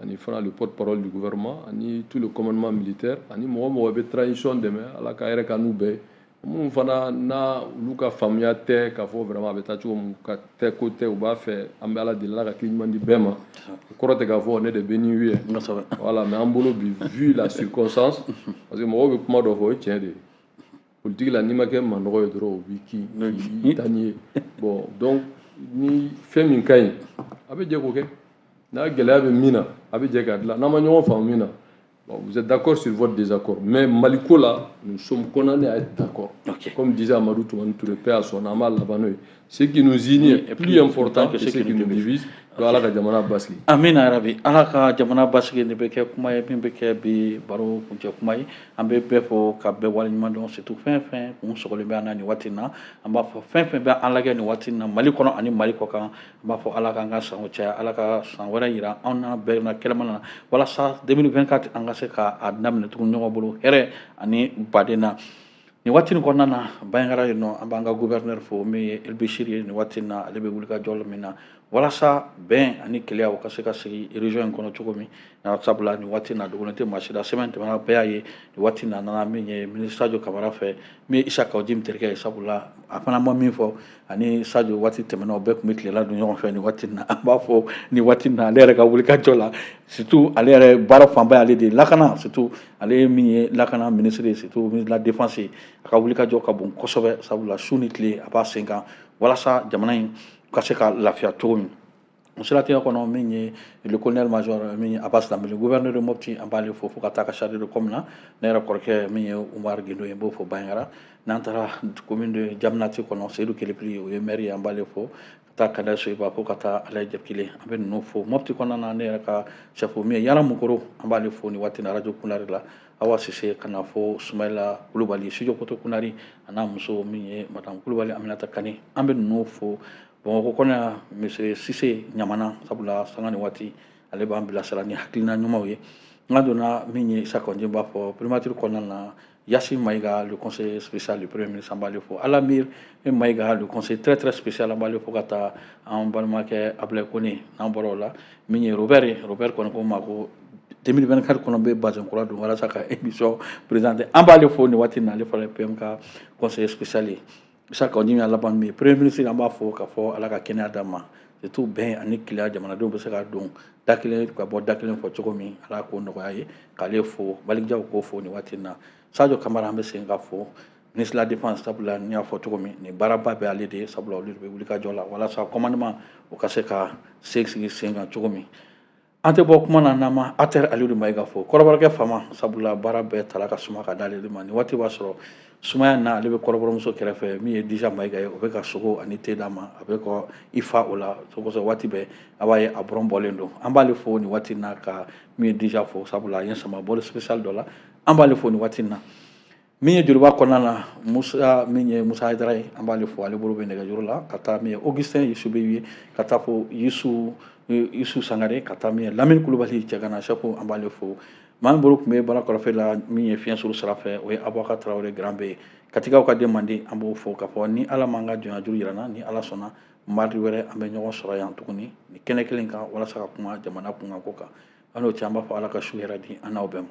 ani fana le porte-parole du gouvernement, ani tout le commandement militaire, ani mɔgɔ mɔgɔ bɛ transition dɛmɛ, Ala ka hɛrɛ k'an n'u bɛɛ. Minnu fana n'a olu ka faamuya tɛ k'a fɔ vraiment a bɛ taa cogo min ka tɛ ko tɛ, u b'a fɛ, an bɛ Ala deli, Ala ka hakili ɲuman di bɛɛ ma. O kɔrɔ tɛ k'a fɔ ne de bɛ ni ye, voilà, mais an bolo bi, vu la circonstance, parce que mɔgɔw bɛ kuma dɔ fɔ, o ye tiɲɛ de ye. Politique la, n'i ma kɛ manɔgɔ ye dɔrɔn, o b'i k'i taa n'i ye. Bon, donc ni fɛn min ka ɲi, a bɛ jɛ k'o kɛ. N'a gɛlɛya bɛ min na, a bɛ jɛ k'a dilan. N'an ma ɲɔgɔn faamu min na, bon, vous êtes d'accord sur votre désaccord, mais Maliko là, nous sommes condamnés à être d'accord. Comme disait Amadou Toumani Touré, paix à son âme, laban n'o ye. Ce qui nous unit est plus important que ce qui nous divise. Donc Ala ka jamana basigi.
Amina yarabi, Ala ka jamana basigi. Nin bɛ kɛ kuma ye min bɛ kɛ bi baro kuncɛ kuma ye. An bɛ bɛɛ fɔ ka bɛɛ waleɲuman dɔn, surtout fɛn fɛn kun sɔgɔlen bɛ an na nin waati in na. An b'a fɔ fɛn fɛn bɛ an lajɛ nin waati in na, Mali kɔnɔ ani Mali kɔ kan, an b'a fɔ Ala k'an ka sanw caya, Ala ka san wɛrɛ yira anw na bɛɛ na kɛnɛma na, walasa 2024 an ka se k'a daminɛ tuguni ɲɔgɔn bolo hɛrɛ ani baden na. Nin waati nin kɔnɔna na, Bandiagara yen nɔ, an b'an ka gouverneur fo, min ye Elbechir ye. Nin waati in na, ale bɛ wulikajɔ min na. Walasa bɛn ani kelenya o ka se ka sigi région in kɔnɔ cogo min na, sabula nin waati na dogolen tɛ maa si la. Semaine tɛmɛna, bɛɛ y'a ye nin waati na nana min ye ministre Sadio Camara fɛ, min ye Issa Kaou Djim terikɛ ye, sabula a fana ma min fɔ ani Sadio waati tɛmɛna, o bɛɛ tun bɛ tilela dun ɲɔgɔn fɛ. Nin waati na, an b'a fɔ nin waati na, ale yɛrɛ ka wulikajɔ la, surtout ale yɛrɛ baara fanba y'ale de ye lakana, surtout ale ye min ye lakana ministre ye, surtout ministre de la défense ye. A ka wulikajɔ ka bon kosɛbɛ, sabula su ni tile a b'a sen kan walasa jamana in ka se ka lafiya cogo min. O siratigɛ kɔnɔ, min ye le colonel major min ye Abbas Dembele, gouverneur de Mopti, an b'ale fo fo ka taa ka chargé de com na, ne yɛrɛ kɔrɔkɛ min ye Umar Gindo ye, n b'o fo Bandiagara. N'an taara commune de Diaminati kɔnɔ, Seydou Kelepili, o ye maire ye, an b'ale fo ka taa Kanda Soyiba fo ka taa Alaye Jɛkile, an bɛ ninnu fo. Mopti kɔnɔna na, ne yɛrɛ ka chef min ye Yara Mukoro, an b'ale fo nin waati na radio Kunari la. Awa Sise, ka na fo Sumayila Kulubali, studio Poto Kunari, a n'a muso min ye madame Kulubali Aminata Kane, an bɛ ninnu fo. Bamakɔ kɔnɔ yan, monsieur Sise Ɲamana, sabula sanga ni waati ale b'an bilasira ni hakilina ɲumanw ye. N donna min ye Issa Kaou Djim b'a fɔ primature kɔnɔna na, Yasi Maïga, le conseiller spécial du premier ministre, an b'ale fo. Alamir Maïga, le conseiller très très spécial, an b'ale fo ka taa an balimakɛ Ablaye Kone. N'an bɔra o la, min ye Robert ye, Robert kɔni ko n ma ko 2024 kɔnɔ bɛ bazin kura don walasa ka émission présenter, an b'ale fo nin waati in na, ale fana ye PM ka conseiller spécial ye. Issa Kaou Djim y'a laban min ye premier ministre, an b'a fɔ k'a fɔ Ala ka kɛnɛya d'a ma, surtout bɛn ani kelenya, jamanadenw bɛ se ka don da kelen ka bɔ da kelen fɔ cogo min, Ala k'o nɔgɔya ye. K'ale fo, Malick k'o fo nin waati in na. Sadio Camara, an bɛ segin ka fo, ministre de la défense, sabula n y'a fɔ cogo min, nin baaraba bɛ ale de ye, sabula olu de bɛ wuli ka jɔ la walasa commandement o ka se ka se sigi sen kan cogo min. An tɛ bɔ kuma na n'an ma ATR Alidu Mayiga fo, kɔrɔbɔrɔkɛ fama, sabula baara bɛɛ tala ka suma ka d'ale de ma. Nin waati b'a sɔrɔ sumaya na, ale bɛ kɔrɔbɔrɔmuso kɛrɛfɛ min ye Dija Mayiga ye, o bɛ ka sogo ani te d'a ma, a bɛ ka i fa o la kosɛbɛ. Waati bɛɛ a b'a ye a bɔrɔn bɔlen don. An b'ale fo nin waati in na, ka min ye Dija fo, sabula a ye sama bɔli spécial dɔ la, an b'ale fo nin waati in na. Min ye Joliba kɔnɔna na, Musa, min ye Musa Hayidara ye, an b'ale fo, ale bolo bɛ nɛgɛjuru la, ka taa min ye Augustin Yusubeyu ye, ka taa fo Yusu Sangare, ka taa min ye Lamini Kulubali cɛgana sɛfu, an b'ale fo. Maa min bolo tun bɛ baara kɔrɔfɛ la, min ye fiɲɛ suru sira fɛ, o ye Abubakar Tarawele Grand B ye, Katikaw ka den mandi, an b'o fo k'a fɔ ni Ala m'an ka jɔnya juru yira n na, ni Ala sɔnna, mardi wɛrɛ an bɛ ɲɔgɔn sɔrɔ yan tuguni ni kɛnɛ kelen kan walasa ka kuma jamana kunkanko kan. An n'o cɛ, an b'a fɔ Ala ka su hɛrɛ di an n'aw bɛɛ ma.